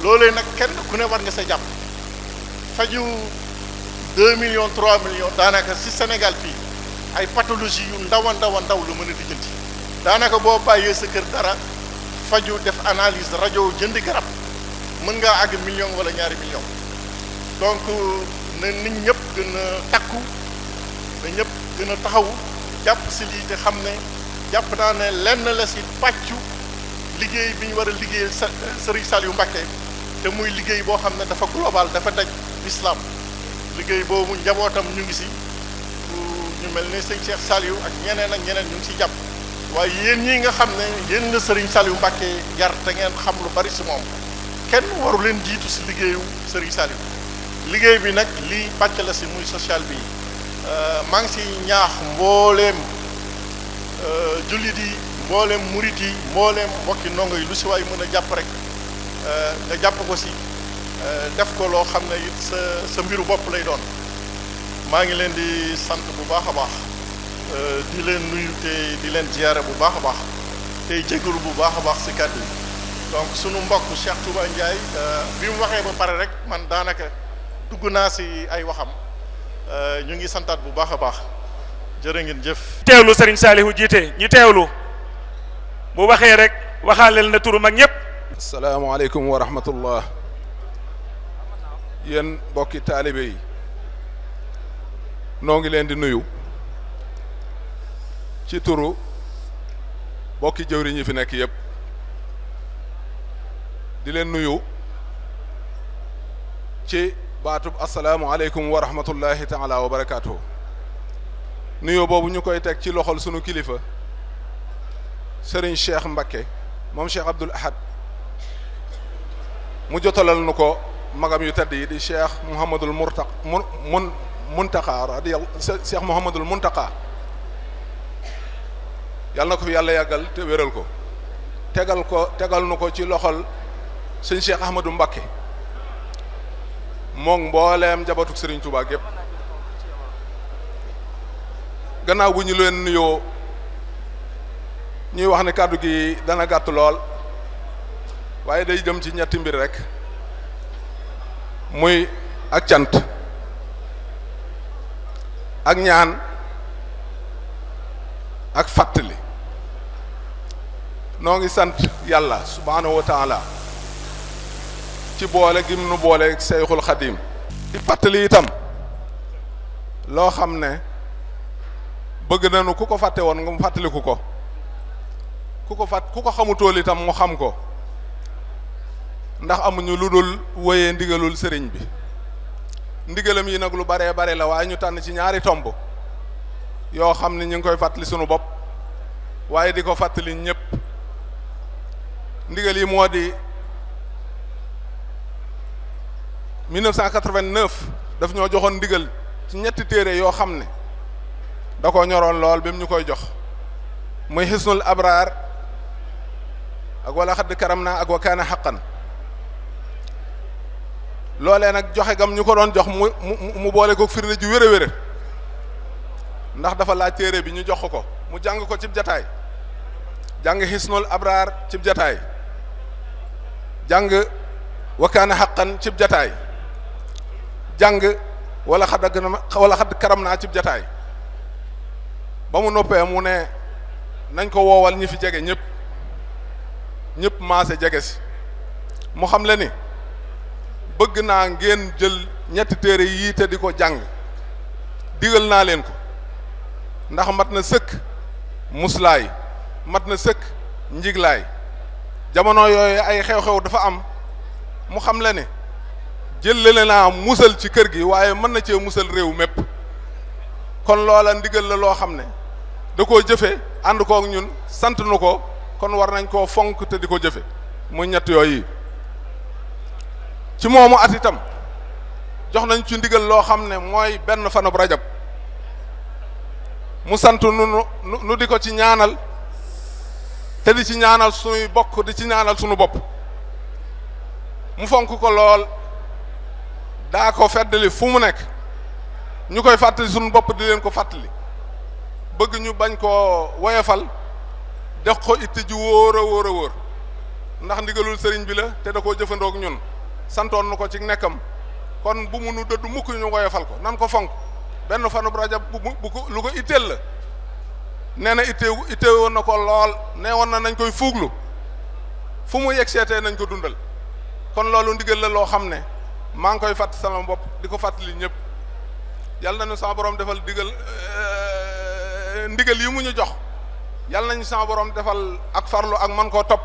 Speaker 14: loolee nag kenn ku ne war nga sa jàpp faju 2 millions 3 millions daanaka si Sénégal fii ay pathologie yu ndaw a ndaw la mën a lijjanti daanaka boo bàyyee sa kër dara faju def analyse rajo jëndi garab mën ngaa àgg million wala ñaari million donc na nit ñëpp gën a takku na ñëpp gën a taxawu jàpp si lii te xam ne jàpp naa ne lenn la si pàccu liggéey bi ñu war a liggéeyal Serigne Saliou Mbacké te muy liggéey boo xam ne dafa global dafa daj l'islam liggéey boobu njabootam ñu ngi si ñu mel ne sëñ Cheikh Saliou ak ñeneen ñu ngi si jàpp waaye yéen ñii nga xam ne yéen la Serigne Saliou Mbacké yar te ngeen xam lu bari si moom kenn waru leen jiitu si liggéeyu Serigne Saliou liggéey bi nag lii pàcc la si muy social bi maa ngi si ñaax mbooleem jullit yi mbooleem murit yi mbooleem mbokki ndongo yi lu si waay mën a jàpp rek nga jàpp ko si def ko loo xam ne it sa mbiru bopp lay doon maa ngi leen di sant bu baax a baax di leen nuyu te di leen ziyaare bu baax a baax tey jégalu bu baax a baax si kàddu yi donc sunu mbokk Cheikh Touba Ndiaye bi mu waxee ba pare rek man daanaka dugg naa si ay waxam ñu ngi santaat bu baax a baax jërë ngeen jëf.
Speaker 8: teewlu Serigne Saliou jiite ñu teewlu bu waxee rek waxaaleel na turu mag ñëpp.
Speaker 15: asalaamaaleykum wa rahmatullah yéen mbokki taalibe yi noo ngi leen di nuyu ci turu mbokki jëwriñ yi fi nekk yëpp di leen nuyu ci baatub asalaamualeykum wa rahmatullahi taala wa barakaatuhu nuyoo boobu ñu koy teg ci loxol sunu kilifa Serigne Cheikh Mbacké moom Cheikh Abdoul Ahad mu jotalal nu ko magam yu tedd yi di Cheikh Mouhamadul Muntaqa Cheikh Mouhamadul Muntaqa yàlla na ko fi yàlla yàggal te wéral ko tegal nu ko ci loxol sëñ Cheikh Ahmadou Mbacké moom mbooleem jabatuk Serigne Touba gépp gannaaw bu ñu leen nuyoo ñuy wax ne kàddu gi dana gàtt lool waaye day jëm ci ñetti mbir rek muy ak cant ak ñaan ak fàttali noo ngi sant yàlla subhaanahu wa taala ci boole gim nu boole Seyxul Xadim di fàttali itam loo xam ne bëgg nañu ku ko fàtte woon nga mu fàttaliku ko ku ko xamutool itam mu xam ko ndax amuñu lu dul wéyee ndigalul sëriñ bi ndigalam yi nag lu baree bare la waaye ñu tànn ci ñaari tomb yoo xam ne ñu ngi koy fàttali sunu bopp waaye di ko fàttali ñëpp ndigal yi moo di 1989 daf ñoo joxoon ndigal ci ñetti téere yoo xam ne da ko ñoroon lool bi mu ñu koy jox muy xisnul abraar ak wala xadd karam naa ak wa kaana xaqan loolee nag joxe gam ñu ko doon jox mu boole ko firnde ju wér a wér ndax dafa laaj téere bi ñu jox ko mu jàng ko cib jataay jàng xisnul abraar cib jataay jàng wa kaana xaqan cib jataay jàng wala xadd karam naa cib jataay ba mu noppee mu ne nañ ko woowal ñi fi jege ñëpp maase jege si mu xam le ni bëgg naa ngeen jël ñetti téere yii te di ko jàng digal naa leen ko ndax mat na sëkk muslaay mat na sëkk njiglaay jamono yooyu ay xew-xew dafa am mu xam le ne jëlale naa musal ci kër gi waaye mën na cee musal réew mépp kon loola ndigal la loo xam ne da koo jëfe ànd kook ñun sant nu ko kon war nañ koo fonk te di ko jëfe muy ñett yooyu ci moomu at itam jox nañ ci ndigal loo xam ne mooy benn fanub rajab mu sant nu di ko ci ñaanal te di ci ñaanal sunuy bokk di ci ñaanal sunu bopp mu fonk ko lool daa ko feddali fu mu nekk ñu koy fàttali sunu bopp di leen ko fàttali bëgg ñu bañ koo woyefal def ko itte ju wóor a wóor a wóor ndax ndigalul sëriñ bi la te da koo jëfandoog ñun santoon nu ko ci nekkam kon bu mu nu dëddu mukk ñu woyefal ko nan ko fonk benn fanub rajab bu ko lu ko itteel la nee na itte woon na ko lool nee woon na nañ koy fuuglu fu mu yegg seetee nañ ko dundal kon loolu ndigal la loo xam ne maa ngi koy fàtt sama bopp di ko fàttali ñëpp yàlla nañu sama borom defal ndigal yi mu ñu jox yàlla nañu sama borom defal ak farlu ak man koo topp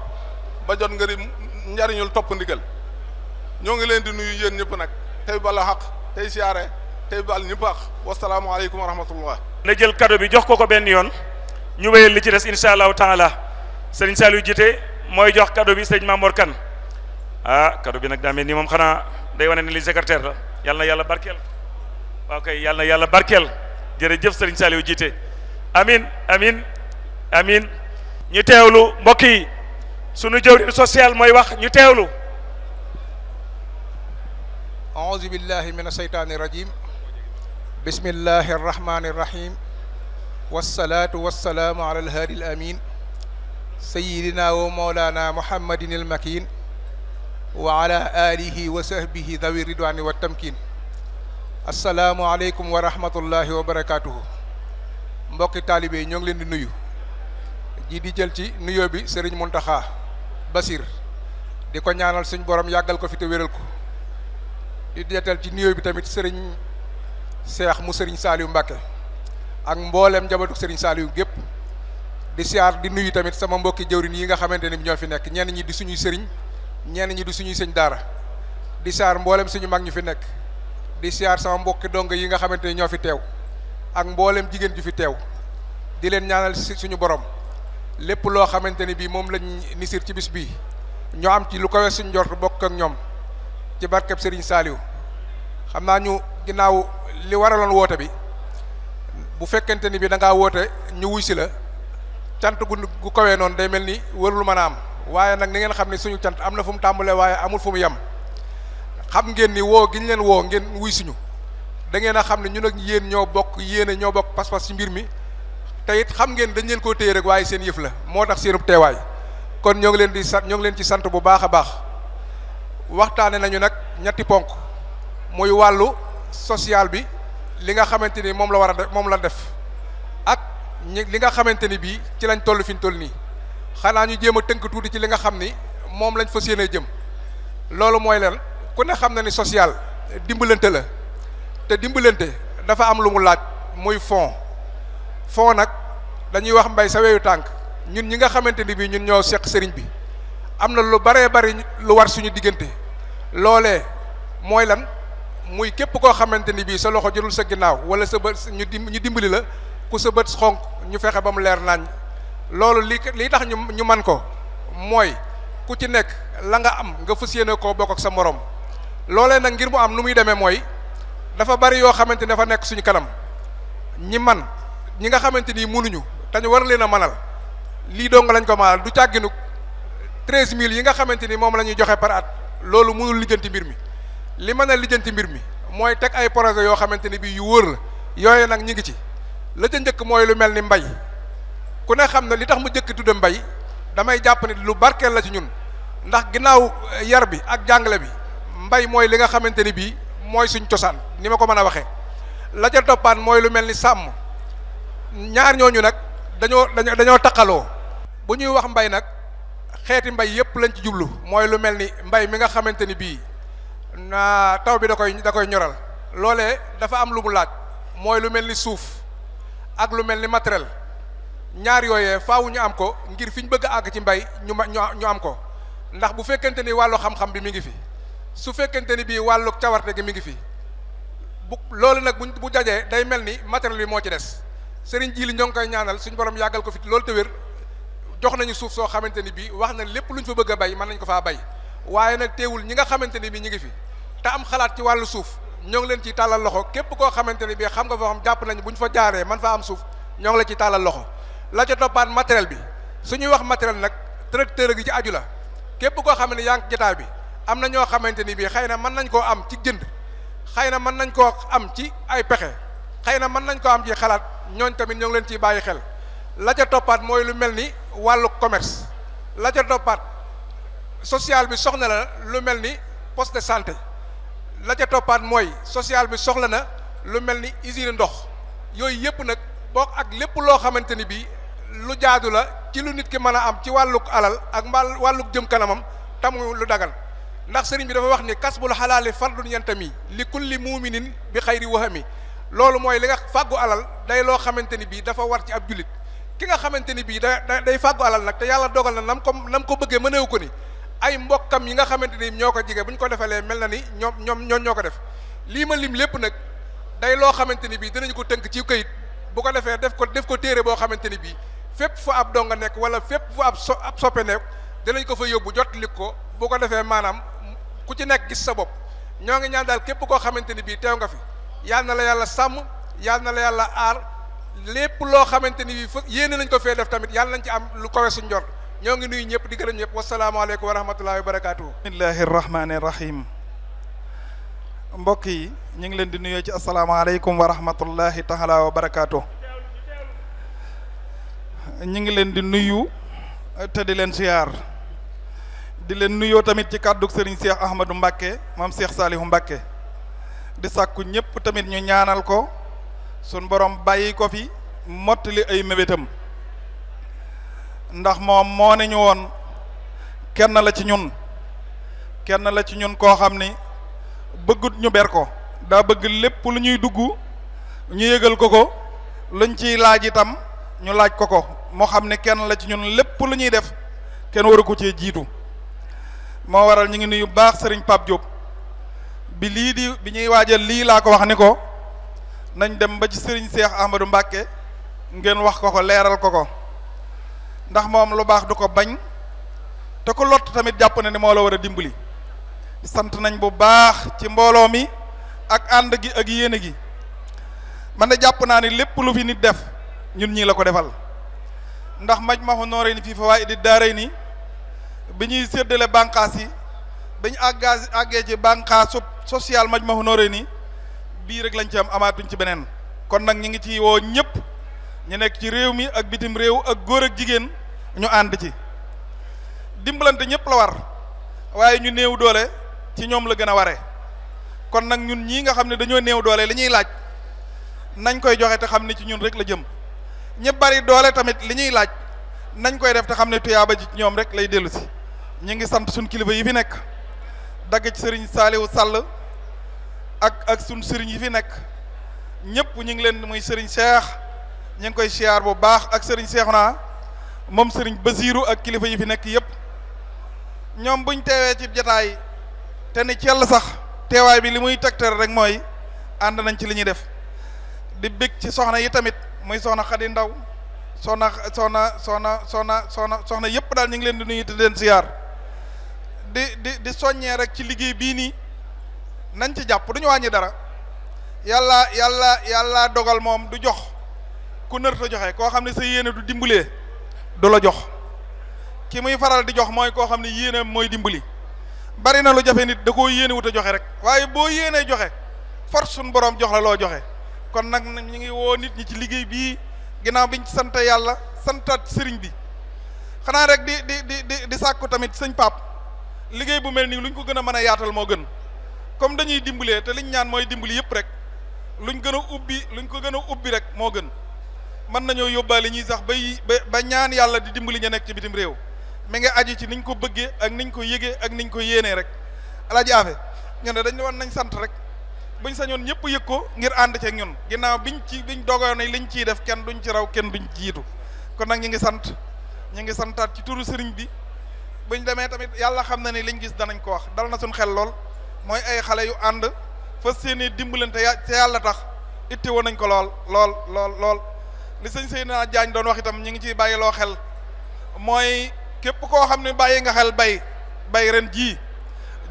Speaker 15: ba jot ngari njariñul topp ndigal ñoo ngi leen di nuyu yéen ñëpp nag tey bala xaq tey siyaare tey bal ñëpp xaq wasalaamualeykum wa rahmatullah
Speaker 8: na jël cadeau bi jox ko benn yoon ñu wéyal li ci des insha allahu taala sëriñ Saliou Jité mooy jox cadeau bi sëriñ Mamor Kane cadeau bi nag daa mel ni moom xanaa day wane ne li secrétaire la yàlla na yàlla barkeel waaw kay yàlla na yàlla barkeel jërëjëf sëriñ Saliou Jité amin amin amin ñu teewlu mbokk yi sunu jëwriñ social mooy wax ñu teewlu
Speaker 16: أعوذ بالله من الشيطان الرجيم بسم الله الرحمن الرحيم والصلاة والسلام على الهادي الأمين سيدنا ومولانا محمد المكين وعلى آله وصحبه ذوي الرضوان والتمكين السلام عليكم ورحمة الله وبركاته mbokki taalibe yi ñoo ngi leen di nuyu ji di jël ci nuyoo bi Serigne Mountakha Basir di ko ñaanal suñ borom yàggal ko fi te wéral ko di deetal ci nuyoo bi tamit Serigne Cheikh mu Serigne Saliou Mbacké ak mboolem njabootu Serigne Saliou gépp di siyaar di nuyu tamit sama mbokki jëwrin yi nga xamante ne ñoo fi nekk ñenn ñi di suñuy sëriñ ñenn ñi di suñuy sëñ daara di siyaar mboolem suñu mag ñu fi nekk di siyaar sama mbokki dong yi nga xamante ne ñoo fi teew ak mboolem jigéen ju fi teew di leen ñaanal suñu borom lépp loo xamante ne bii moom lañ nisir ci bis bii ñoo am ci lu ko wees suñ njort bokk ak ñoom ci barkeb Serigne Saliou xam naa ñu ginnaaw li waraloon woote bi bu fekkente ni bi da ngaa woote ñu wuy si la cant gu kawee noonu day mel ni warul mën a am waaye nag ni ngeen xam ne suñu cant am na fu mu tàmbalee waaye amul fu mu yem xam ngeen ni woo gi ñu leen woo ngeen wuy suñu da ngeen a xam ne ñun ak yéen ñoo bokk yéene ñoo bokk pas-pas ci mbir mi te it xam ngeen dañ leen koo téye rek waaye seen yëf la moo tax seenub teewaay kon ñoo ngi leen di sant ñoo ngi leen ci sant bu baax a baax waxtaane nañu nag ñetti ponk muy wàllu social bi li nga xamante ni moom la war a def moom la def ak li nga xamante ni bii ci lañ toll fi ñu toll nii xanaa ñu jéem a tënk tuuti ci li nga xam ni moom lañ fas yéenee jëm loolu mooy leen ku ne xam na ni social dimbalante la te dimbalante dafa am lu mu laaj muy fond nag dañuy wax mbay sa weyu tànk ñun ñi nga xamante ni bii ñun ñoo seq sëriñ bi am na lu baree bari lu war suñu diggante loolee mooy lan muy képp koo xamante ni bii sa loxo jëlul sa ginnaaw wala sa bët ñu dimbali la ku sa bët xonk ñu fexe ba mu leer nañ loolu li tax ñu man ko mooy ku ci nekk la nga am nga fas yéene koo bokk ak sa morom loolee nag ngir mu am nu muy demee mooy dafa bari yoo xamante ni dafa nekk suñu kanam ñi nga xamante ni mënuñu te ñu war leen a manal lii dong lañ ko maanal du càgginu 13000 yi nga xamante ni moom la ñuy joxe par at loolu mënul lijjanti mbir mi li mën a lijjanti mbir mi mooy teg ay projet yoo xamante ni bii yu wóor la yooyu nag ñu ngi ci la ca njëkk mooy lu mel ni mbay ku ne xam ne li tax mu njëkk tudde mbay damay jàpp ni lu barkeel la ci ñun ndax ginnaaw yar bi ak jàngale bi mbay mooy li nga xamante ni bii mooy suñ cosaan ni ma ko mën a waxee la ca toppaan mooy lu mel ni sàmm ñaar ñooñu nag dañoo taqaloo bu ñuy wax mbay nag xeeti mbay yépp lañ ci jublu mooy lu mel ni mbay mi nga xamante ni bii na taw bi da koy ñoral loolee dafa am lu mu laaj mooy lu mel ni suuf ak lu mel ni matériel ñaar yooyee faaw ñu am ko ngir fi ñu bëgg a àgg ci mbay ñu am ko ndax bu fekkente ni wàllu xam-xam bi mi ngi fi su fekkente ni bii wàllu cawarte gi mi ngi fi loolu nag bu jajee day mel ni matériel bi moo ci des sëriñ ji li ñoo ngi koy ñaanal suñu borom yàggal ko fi loolu te wér jox nañu suuf soo xamante ni bii wax na lépp lu ñu fa bëgg a bay mën nañ ko faa bay waaye nag teewul ñi nga xamante ni bii ñi ngi fi te am xalaat ci wàllu suuf ñoo ngi leen ciy tàllal loxo képp koo xamante ni bii xam nga foo xam jàpp nañ bu ñu fa jaaree man faa am suuf ñoo ngi la ciy tàllal loxo la ca toppaat matériel bi suñuy wax matériel nag tracteur gi ci aju la képp koo xam ne yaa ngi jotaay bi am na ñoo xamante ni bii xëy na mën nañ koo am ci jënd xëy na mën nañ koo am ci ay pexe xëy na mën nañ koo am ci xalaat ñooñ tamit ñoo ngi leen ciy bàyyi xel la ca toppaat mooy lu mel ni wàllu commerce la ca toppaat social bi soxla na lu mel ni poste de santé la ca toppaat mooy social bi soxla na lu mel ni usine ndox yooyu yëpp nag bokk ak lépp loo xamante ni bii lu jaadu la ci lu nit ki mën a am ci wàlluk alal ak wàlluk jëm kanamam tamu lu dagan ndax sëriñ bi dafa wax ni kasbul xalaali fardun yantami li kulli muminin bi xayri wahami loolu mooy li nga fàggu alal day loo xamante ni bii dafa war ci ab jullit ki nga xamante ni bii day fàggu alal nag te yàlla dogal na nam ko bëggee mëneewu ko ni ay mbokkam yi nga xamante ni ñoo ko jige bu ñu ko defalee mel na ni ñoom ñoo ko def lii ma lim lépp nag day loo xamante ni bii dinañu ko tënk ci këyit bu ko defee def ko téere boo xamante ni bii fépp fu ab donga nekk wala fépp fu ab soppe nekk dinañ ko fa yóbbu jotlik ko bu ko defee maanaam ku ci nekk gis sa bopp ñoo ngi ñaan daal képp koo xamante ni bii teew nga fi yal na la yàlla sàmm yal na la yàlla aar lépp loo xamante ni bii yéene nañ ko fee def tamit yàlla nañ ci am lu kawe suñ njort ñoo ngi nuyu ñëpp di gërëm ñëpp wasalaamaaleykum wa rahmatullahi wa barakaatuhu.
Speaker 12: bismillahi rahmaani rahim mbokk yi ñu ngi leen di nuyoo ci asalaamaaleykum wa rahmatullahi taala wa barakaatuhu. ñu ngi leen di nuyu te di leen siyaar di leen nuyoo tamit ci kàddug Serigne Cheikh Ahmadou Mbacké moom Cheikh Salihu Mbacké di sàkku ñëpp tamit ñu ñaanal ko sun borom bàyyi ko fi mottali ay mébétam ndax moom moo ne ñu woon kenn la ci ñun koo xam ni bëggut ñu ber ko daa bëgg lépp lu ñuy dugg ñu yëgal ko luñ ciy laaj itam ñu laaj ko moo xam ne kenn la ci ñun lépp lu ñuy def kenn waru ko cee jiitu moo waral ñu ngi nuyu baax sëriñ Pape Diop bi ñuy waajal lii laa ko wax ni ko nañ dem ba ci sëriñ Cheikh Ahmadou Mbacké ngeen wax ko leeral ko ndax moom lu baax du ko bañ te ko lott tamit jàpp na ni moo la war a dimbali sant nañ bu baax ci mbooloo mi ak ànd gi ak yéene gi man de jàpp naa ni lépp lu fi nit def ñun ñii la ko defal ndax Majmahun Nurayni fii fawaa'idi daarayni bi ñuy séddale bànqaas yi bi ñu àggee ci bànqaasu social Majmahun Nurayni bii rek lañ ci am amaatuñ ci beneen kon nag ñu ngi ci woo ñëpp ñu nekk ci réew mi ak bitim réew ak góor ak jigéen ñu ànd ci dimbalante ñëpp la war waaye ñu néew doole ci ñoom la gën a ware kon nag ñun ñii nga xam ne dañoo néew doole li ñuy laaj nañ koy joxe te xam ne ci ñun rek la jëm ñi bari doole tamit li ñuy laaj nañ koy def te xam ne tuyaaba ji ci ñoom rek lay dellu si. ñu ngi sant suñ kilifa yi fi nekk dagg ci sëriñ Saaliwu Sàll ak suñ sëriñ yi fi nekk ñëpp ñu ngi leen muy sëriñ Cheikh ñu ngi koy siyaar bu baax ak sëriñ Cheikhouna moom sëriñ Basiiru ak kilifa yi fi nekk yëpp ñoom buñ teewee ci jataay te ni ci yàlla sax teewaay bi li muy tegtal rek mooy ànd nañ ci li ñuy def di bég ci soxna yi tamit muy soxna Xadi Ndaw soxna yëpp daal ñu ngi leen di nuyu te leen siyaar di soññee rek ci liggéey bii nii nañ ci jàpp duñu wàññi dara yàlla dogal moom du jox ku nërta joxe koo xam ne sa yéene du dimbalee du la jox ki muy faral di jox mooy koo xam ne yéene mooy dimbali bari na lu jafe nit da koo yéene wut a joxe rek waaye boo yéenee joxe force suñ borom jox la loo joxe kon nag ñu ngi woo nit ñi ci liggéey bii ginnaaw biñ ci sant yàlla santaat sëriñ bi xanaa rek di sàkku tamit sëñ Pape liggéey bu mel nii luñ ko gën a mën a yaatal moo gën comme dañuy dimbalee te liñ ñaan mooy dimbali yëpp rek luñ ko gën a ubbi rek moo gën mën nañoo yóbbaale ñuy sax ba ñaan yàlla di dimbali ña nekk ci bitim réew mi ngi aju ci niñ ko bëggee ak niñ ko yëgee ak niñ ko yéenee rek alaaji Afe ñu ne dañ wan nañ sant rek buñ sañoon ñëpp yëg ko ngir ànd ceeg ñun ginnaaw biñ dogoon ne liñ ciy def kenn duñ ci raw kenn duñ jiitu kon nag ñu ngi santaat ci turu sëriñ bi buñ demee tamit yàlla xam na ne liñ gis danañ ko wax dal na suñ xel lool mooy ay xale yu ànd fas yéene dimbalante te yàlla tax itte woon nañ ko lool li sëñ Seydina Jaañ doon wax itam ñu ngi ciy bàyyi loo xel mooy képp koo xam ne bàyyi nga xel bay ren jii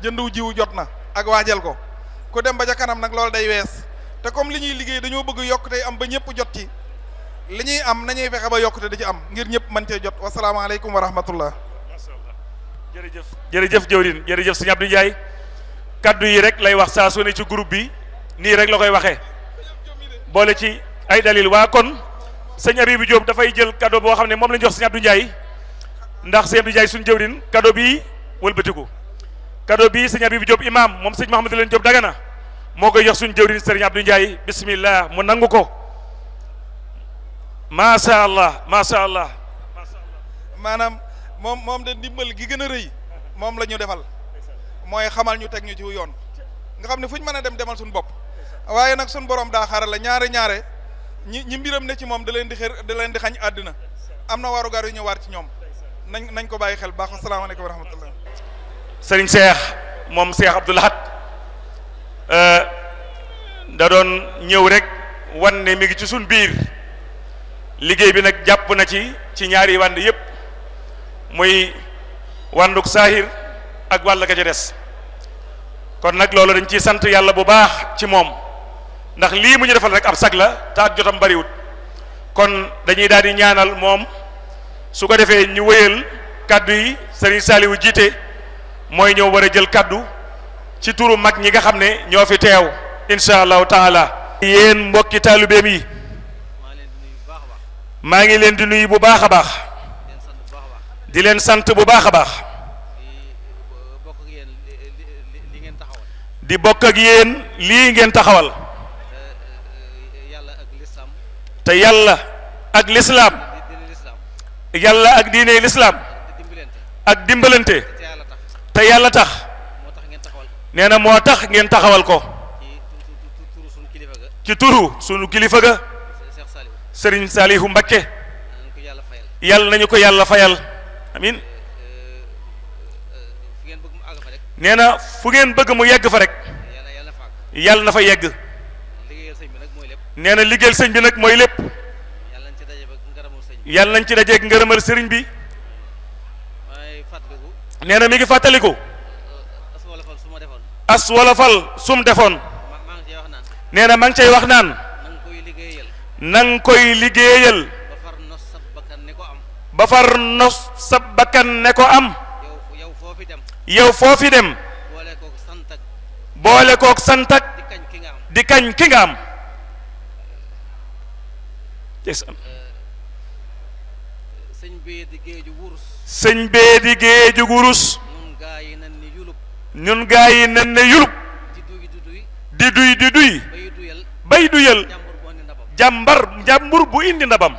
Speaker 12: jëndu jiwu jot na ak waajal ko ku dem ba ca kanam nag loolu day wees te comme li ñuy liggéey dañoo bëgg yokk tey am ba ñëpp jot ci li ñuy am nañuy fexe ba yokkute di ci am ngir ñëpp mën cee jot wasalaamaaleykum wa rahmatullah.
Speaker 8: jërëjëf jëwrin jërëjëf sëñ Abdou Ndiaye kaddu yi rek lay wax saa su ne ci groupe bi nii rek la koy waxee boole ci ay dalil waa kon sëñ Abibou Diop dafay jël cadeau boo xam ne moom lañ jox sëñ Abdou Ndiaye ndax sëñ Abdou Ndiaye suñu jëwrin cadeau bii wëlbatiku cadeau bii sëñ Abibou Diop imam moom sëñ Mouhamadou leen Diop Dagana moo koy jox suñu jëwrin sëriñ Abdou Ndiaye bismillah mu nangu ko macha allah
Speaker 12: maanaam moom de ndimbal gi gën a rëy moom la ñu defal mooy xamal ñu teg ñu ci yoon nga xam ne fu ñu mën a demal suñu bopp waaye nag suñu borom daa xarala ñaare ñi mbiram ne ci moom da leen di xañ àddina am na warugar yu ñu war ci ñoom nañ ko bàyyi xel baax asalaamaaleykum wa rahmatullah.
Speaker 8: sëriñ Cheikh moom Cheikh Abdou Lahad da doon ñëw rek wan ne mi ngi ci suñ biir liggéey bi nag jàpp na ci ñaari wànd yépp muy wànduk saahir ak wàll ga ca des kon nag loolu dañ ciy sant yàlla bu baax ci moom ndax lii mu ñu defal rek ab sag la te ak jotam bariwut kon dañuy daal di ñaanal moom su ko defee ñu wéyal kaddu yi sëriñ Saliou jiite mooy ñëw war a jël kaddu ci turu mag ñi nga xam ne ñoo fi teew insha allahu taala. yéen mbokki taalibeem yi maa ngi leen di nuyu bu baax a baax di leen sant bu baax a baax di bokk ak yéen lii ngeen taxawal te yàlla ak lislaam yàlla ak diine lislaam ak dimbalante te yàlla tax nee na moo tax ngeen taxawal ko ci turu sunu kilifa ga Serigne Saliou Mbacké yàlla nañu ko yàlla fayal amin nee na fu ngeen bëgg mu yegg fa rek yàlla na fa yegg nee na liggéeyal sëñ bi nag mooy lépp yàlla nañ ci dajeeg ngërëmal sëriñ bi nee na mi ngi fàttaliku as wolofal sum defoon nee na ma ngi cay wax naan nang koy liggéeyal ba far nos sa bakkan ne ko am yow foofi dem boole kook santak di kañ ki nga am sëñ bee di géeju wurus ñun gaa yi nan ne yulub di duy bay duyal jàmbur bu indi ndabam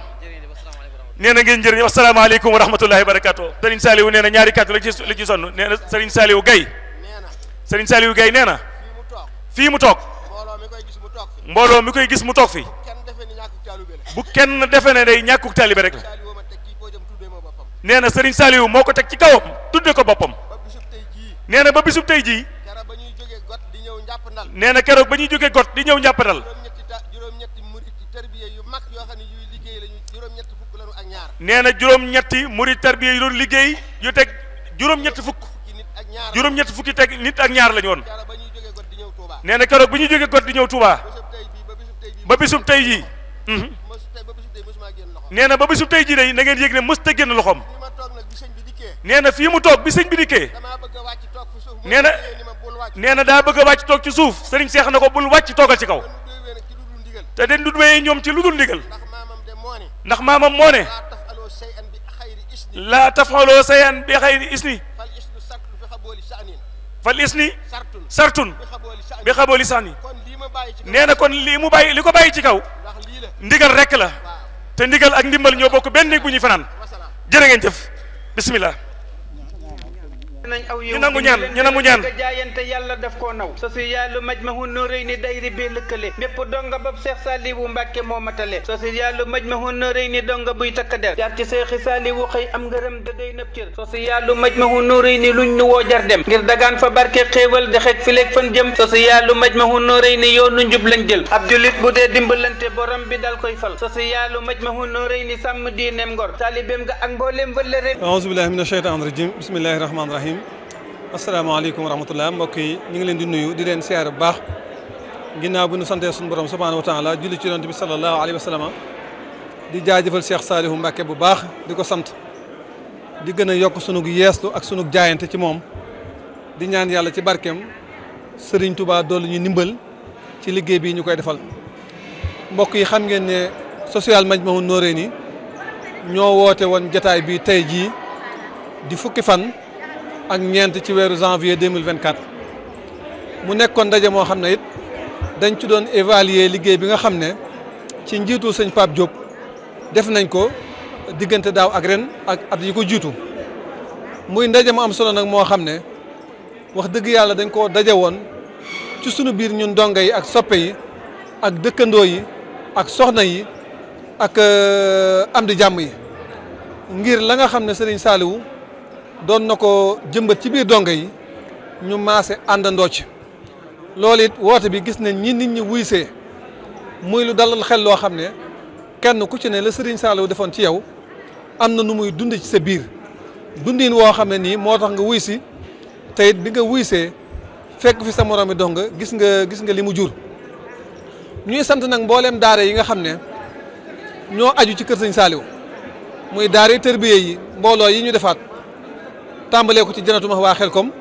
Speaker 8: nee na ngeen jërëjëf asalaamaaleykum wa rahmatullahi wa barakatuh Serigne Saliou nee na ñaari kàddu la ci sonn nee na Serigne Saliou Gaye nee na fii mu toog mbooloo mi koy gis mu toog fi bu kenn defe ne day ñàkkuk taalibe rek nee na Serigne Saliou moo ko teg ci kawam tudde ko boppam nee na ba bisub tey jii nee na keroog ba ñuy jóge got di ñëw njàppandal nee na juróom-ñetti murid tarbiya yu doon liggéey yu teg juróom-ñetti fukki teg nit ak ñaar lañu woon nee na keroog ba ñuy jóge got di ñëw Touba ba bisub tey jii nee na ba bisub tey jii day na ngeen yëg ne mës ta génn loxoom nee na fii mu toog bi sëñ bi dikkee nee na daa bëgg a wàcc toog ci suuf sëriñ Seex na ko bul wàcc toogal ci kaw te den du wéyee ñoom ci lu dul ndigal ndax maamam moo ne laa tafaloo sayan bi xayri isni fal isni sartun bi xabooli sani nee na kon lii mu bàyyi li ko bàyyi ci kaw ndigal rekk la te ndigal ak ndimbal ñoo bokk benn néeg bu ñuy fanaan jërë ngeen jëf bismillah ñu nangu ñaan
Speaker 1: nga jaayante yàlla daf koo naw social Majmahun Nurayni dayri bi lëkkale bépp donga bab Seex Saaliwu Mbàkke moo matale social Majmahun Nurayni donga buy takk der jaar ci Seexi Saaliwu xëy am ngërëm da day nëb cër social Majmahun Nurayni luñ nu woo jar dem ngir dagaan fa barke xéewal de xeeg fileeg fan jëm social Majmahun Nurayni yoonu njub lañ jël ab julit bu dee dimbalante borom bi dal koy fal social Majmahun Nurayni sàmm diineem ngor taalibeem nga ak mbooleem wëllëre
Speaker 17: a'uuzu billahi mina shaytaani rajim bismillahi rahmaani rahim asalaamaaleykum wa rahmatullah mbokk yi ñu ngi leen di nuyu di leen siyaare bu baax ginnaaw bu ñu santee suñu borom subhaanahu wa taala julli ci yonent bi sallallahu alayhi wa sallam di jaajëfal Cheikh Saalihu Mbàkke bu baax di ko sant di gën a yokk sunug yeeslu ak sunug jaayante ci moom di ñaan yàlla ci barkeem Serigne Touba doolu ñu ndimbal ci liggéey bii ñu koy defal mbokk yi xam ngeen ne social Majmahun Nurayni ñoo woote woon jataay bi tey jii di fukki fan ak ñeent ci weeru janvier 2024 mu nekkoon ndaje moo xam ne it dañ ci doon évaluer liggéey bi nga xam ne ci njiitu sëñ Pape Diop def nañ ko diggante daaw ak ren ak at yi ko jiitu muy ndaje mu am solo nag moo xam ne wax dëgg yàlla dañ ko daje woon ci sunu biir ñun donga yi ak soppe yi ak dëkkandoo yi ak soxna yi ak am di jàmm yi ngir la nga xam ne Serigne Saliou doon na ko jëmbat ci biir donga yi ñu maase àndandoo ci loolu it woote bi gis nañ ñi nit ñi wuysee muy lu dalal xel loo xam ne kenn ku ci ne la Serigne Saliou defoon ci yow am na nu muy dund ci sa biir dundin woo xam ne nii moo tax nga wuy si te it bi nga wuysee fekk fi sa moroom mi dox nga gis nga li mu jur ñuy sant nag mbooleem daara yi nga xam ne ñoo aju ci kër Serigne Saliou muy daara yi tërbiye yi mbooloo yi ñu defaat tàmbalee ko ci janatu ma waa Xelkom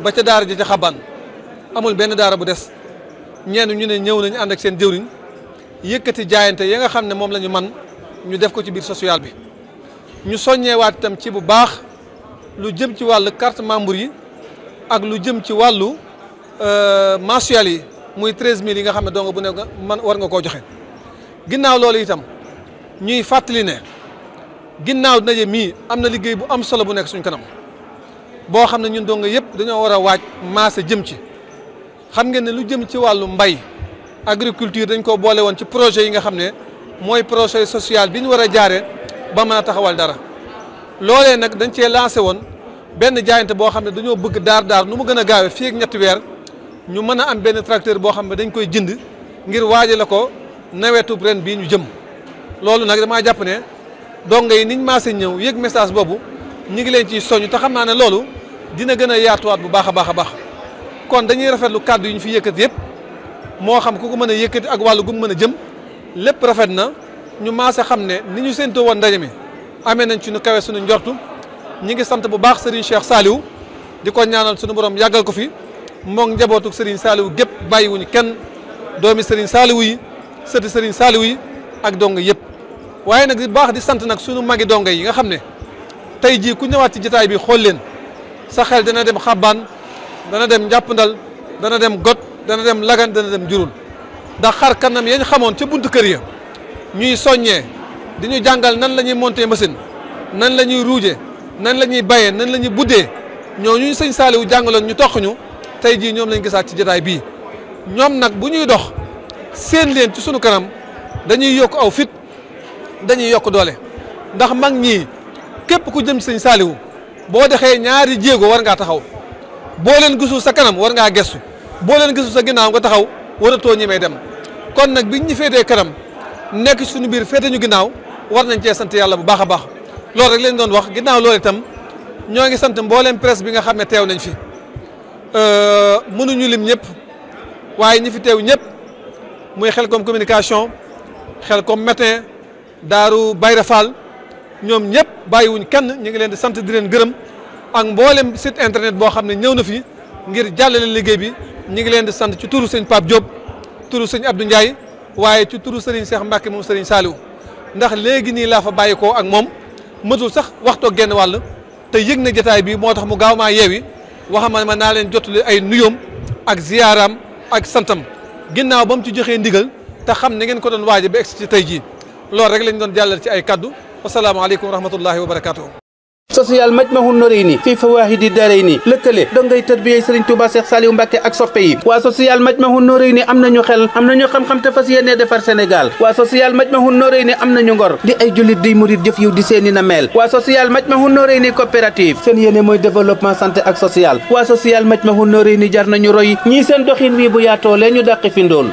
Speaker 17: ba ca daara ji ca xaban amul benn daara bu des ñenn ñu ne ñëw nañu ànd ak seen jëwriñ yëkkati jaayante ya nga xam ne moom la ñu man ñu def ko ci biir social bi ñu soññeewaat itam ci bu baax lu jëm ci wàllu carte membre yi ak lu jëm ci wàllu mensuel yi muy 13000 yi nga xam ne donc bu ne man war nga koo joxe ginnaaw loolu itam ñuy fàttali ne ginnaaw ndaje mii am na liggéey bu am solo bu nekk suñ kanam boo xam ne ñun dong yëpp dañoo war a waaj maase jëm ci xam ngeen ne lu jëm ci wàllu mbay agriculture dañ ko boole woon ci projet yi nga xam ne mooy projet social bi ñu war a jaaree ba mën a taxawal dara loolee nag dañ cee lancé woon benn jaayante boo xam ne dañoo bëgg daar nu mu gën a gaawee fii ak ñetti weer ñu mën a am benn tracteur boo xam ne dañ koy jënd ngir waajale ko nawetu ren bii ñu jëm loolu nag damaa jàpp ne donga yi niñ maase ñëw yëg message boobu ñu ngi leen ciy soññ te xam naa ne loolu dina gën a yaatuwaat bu baax a baax a baax kon dañuy rafetlu kàddu yi ñu fi yëkkati yëpp moo xam ku ko mën a yëkkati ak wàllu gu mu mën a jëm lépp rafet na ñu maase xam ne ni ñu séentoo woon ndaje mi amee nañ ci nu kawe suñu njortu ñi ngi sant bu baax Serigne Cheikh Saliou di ko ñaanal suñu borom yàggal ko fi moom njabootu Serigne Saliou gépp bàyyiwuñu kenn doomi Serigne Saliou yi sëti Serigne Saliou yi ak donga yëpp waaye nag di baax di sant nag suñu magi donga yi nga xam ne tey jii ku ñëwaat ci jotaay bi xool leen sa xel dana dem xabbaan dana dem njàppandal dana dem got dana dem Lagan dana dem Jurul ndax xar kanam yañ xamoon ca buntu kër ya ñuy soññee di ñu jàngal nan la ñuy monter machine nan la ñuy ruuje nan la ñuy bayee nan la ñuy buddee ñooñu sëñ Saliou jàngaloon ñu toq ñu tey jii ñoom lañ gisaat ci jotaay bii ñoom nag bu ñuy dox seen leen ci sunu kanam dañuy yokk aw fit dañuy yokk doole ndax mag ñii képp ku jëm ci sëñ Saliou boo dexee ñaari jéego war ngaa taxaw boo leen gisul sa kanam war ngaa gestu boo leen gisul sa ginnaaw nga taxaw waratoo ñi may dem kon nag biñ ñu féetee kanam nekk suñu biir féete ñu ginnaaw war nañ cee sant yàlla bu baax a baax loolu rek leen doon wax ginnaaw loolu itam ñoo ngi sant mbooleem presse bi nga xam ne teew nañ fi mënuñu lim ñëpp waaye ñi fi teew ñëpp muy Xelcom communication Xelcom matin Daaru Bayra Fall ñoom ñëpp bàyyiwuñ kenn ñu ngi leen di sant di leen gërëm ak mboolem site internet boo xam ne ñëw na fi ngir jàllale liggéey bi ñu ngi leen di sant ci turu sëñ Pape Diop turu sëñ Abdou Ndiaye waaye ci turu Serigne Cheikh Mbacke moom Serigne Saliou ndax léegi nii laa fa bàyyi ko ak moom mëtul sax waxtoo genn wàll te yëg na jotaay bi moo tax mu gaaw maa yeewi waxama ma naa leen jotali ay nuyoom ak ziyaaraam ak santam ginnaaw ba mu ci joxee ndigal te xam ne ngeen ko doon waaje ba egsi ci tey jii loolu rek lañ doon jàllale ci ay kaddu wasalaamaaleykum wa rahmatullahi wa barakaatuhu.
Speaker 1: social Majmahun Nurayni fii fawaahidi daarayni lëkkale dongay tarbiyey Serigne Touba Cheikh Saliou Mbacké ak soppe yi waa social Majmahun Nurayni am nañu xel am nañu xam-xam te fas yéene defar Sénégal waa social Majmahun Nurayni am nañu ngor di ay jullit di murit jëf yiw di seeni na mel waa social Majmahun Nurayni coopérative seen yéene mooy développement santé ak social waa social Majmahun Nurayni jar nañu roy ñii seen doxin wii bu yaatoo lee ñu dàqi fi ndool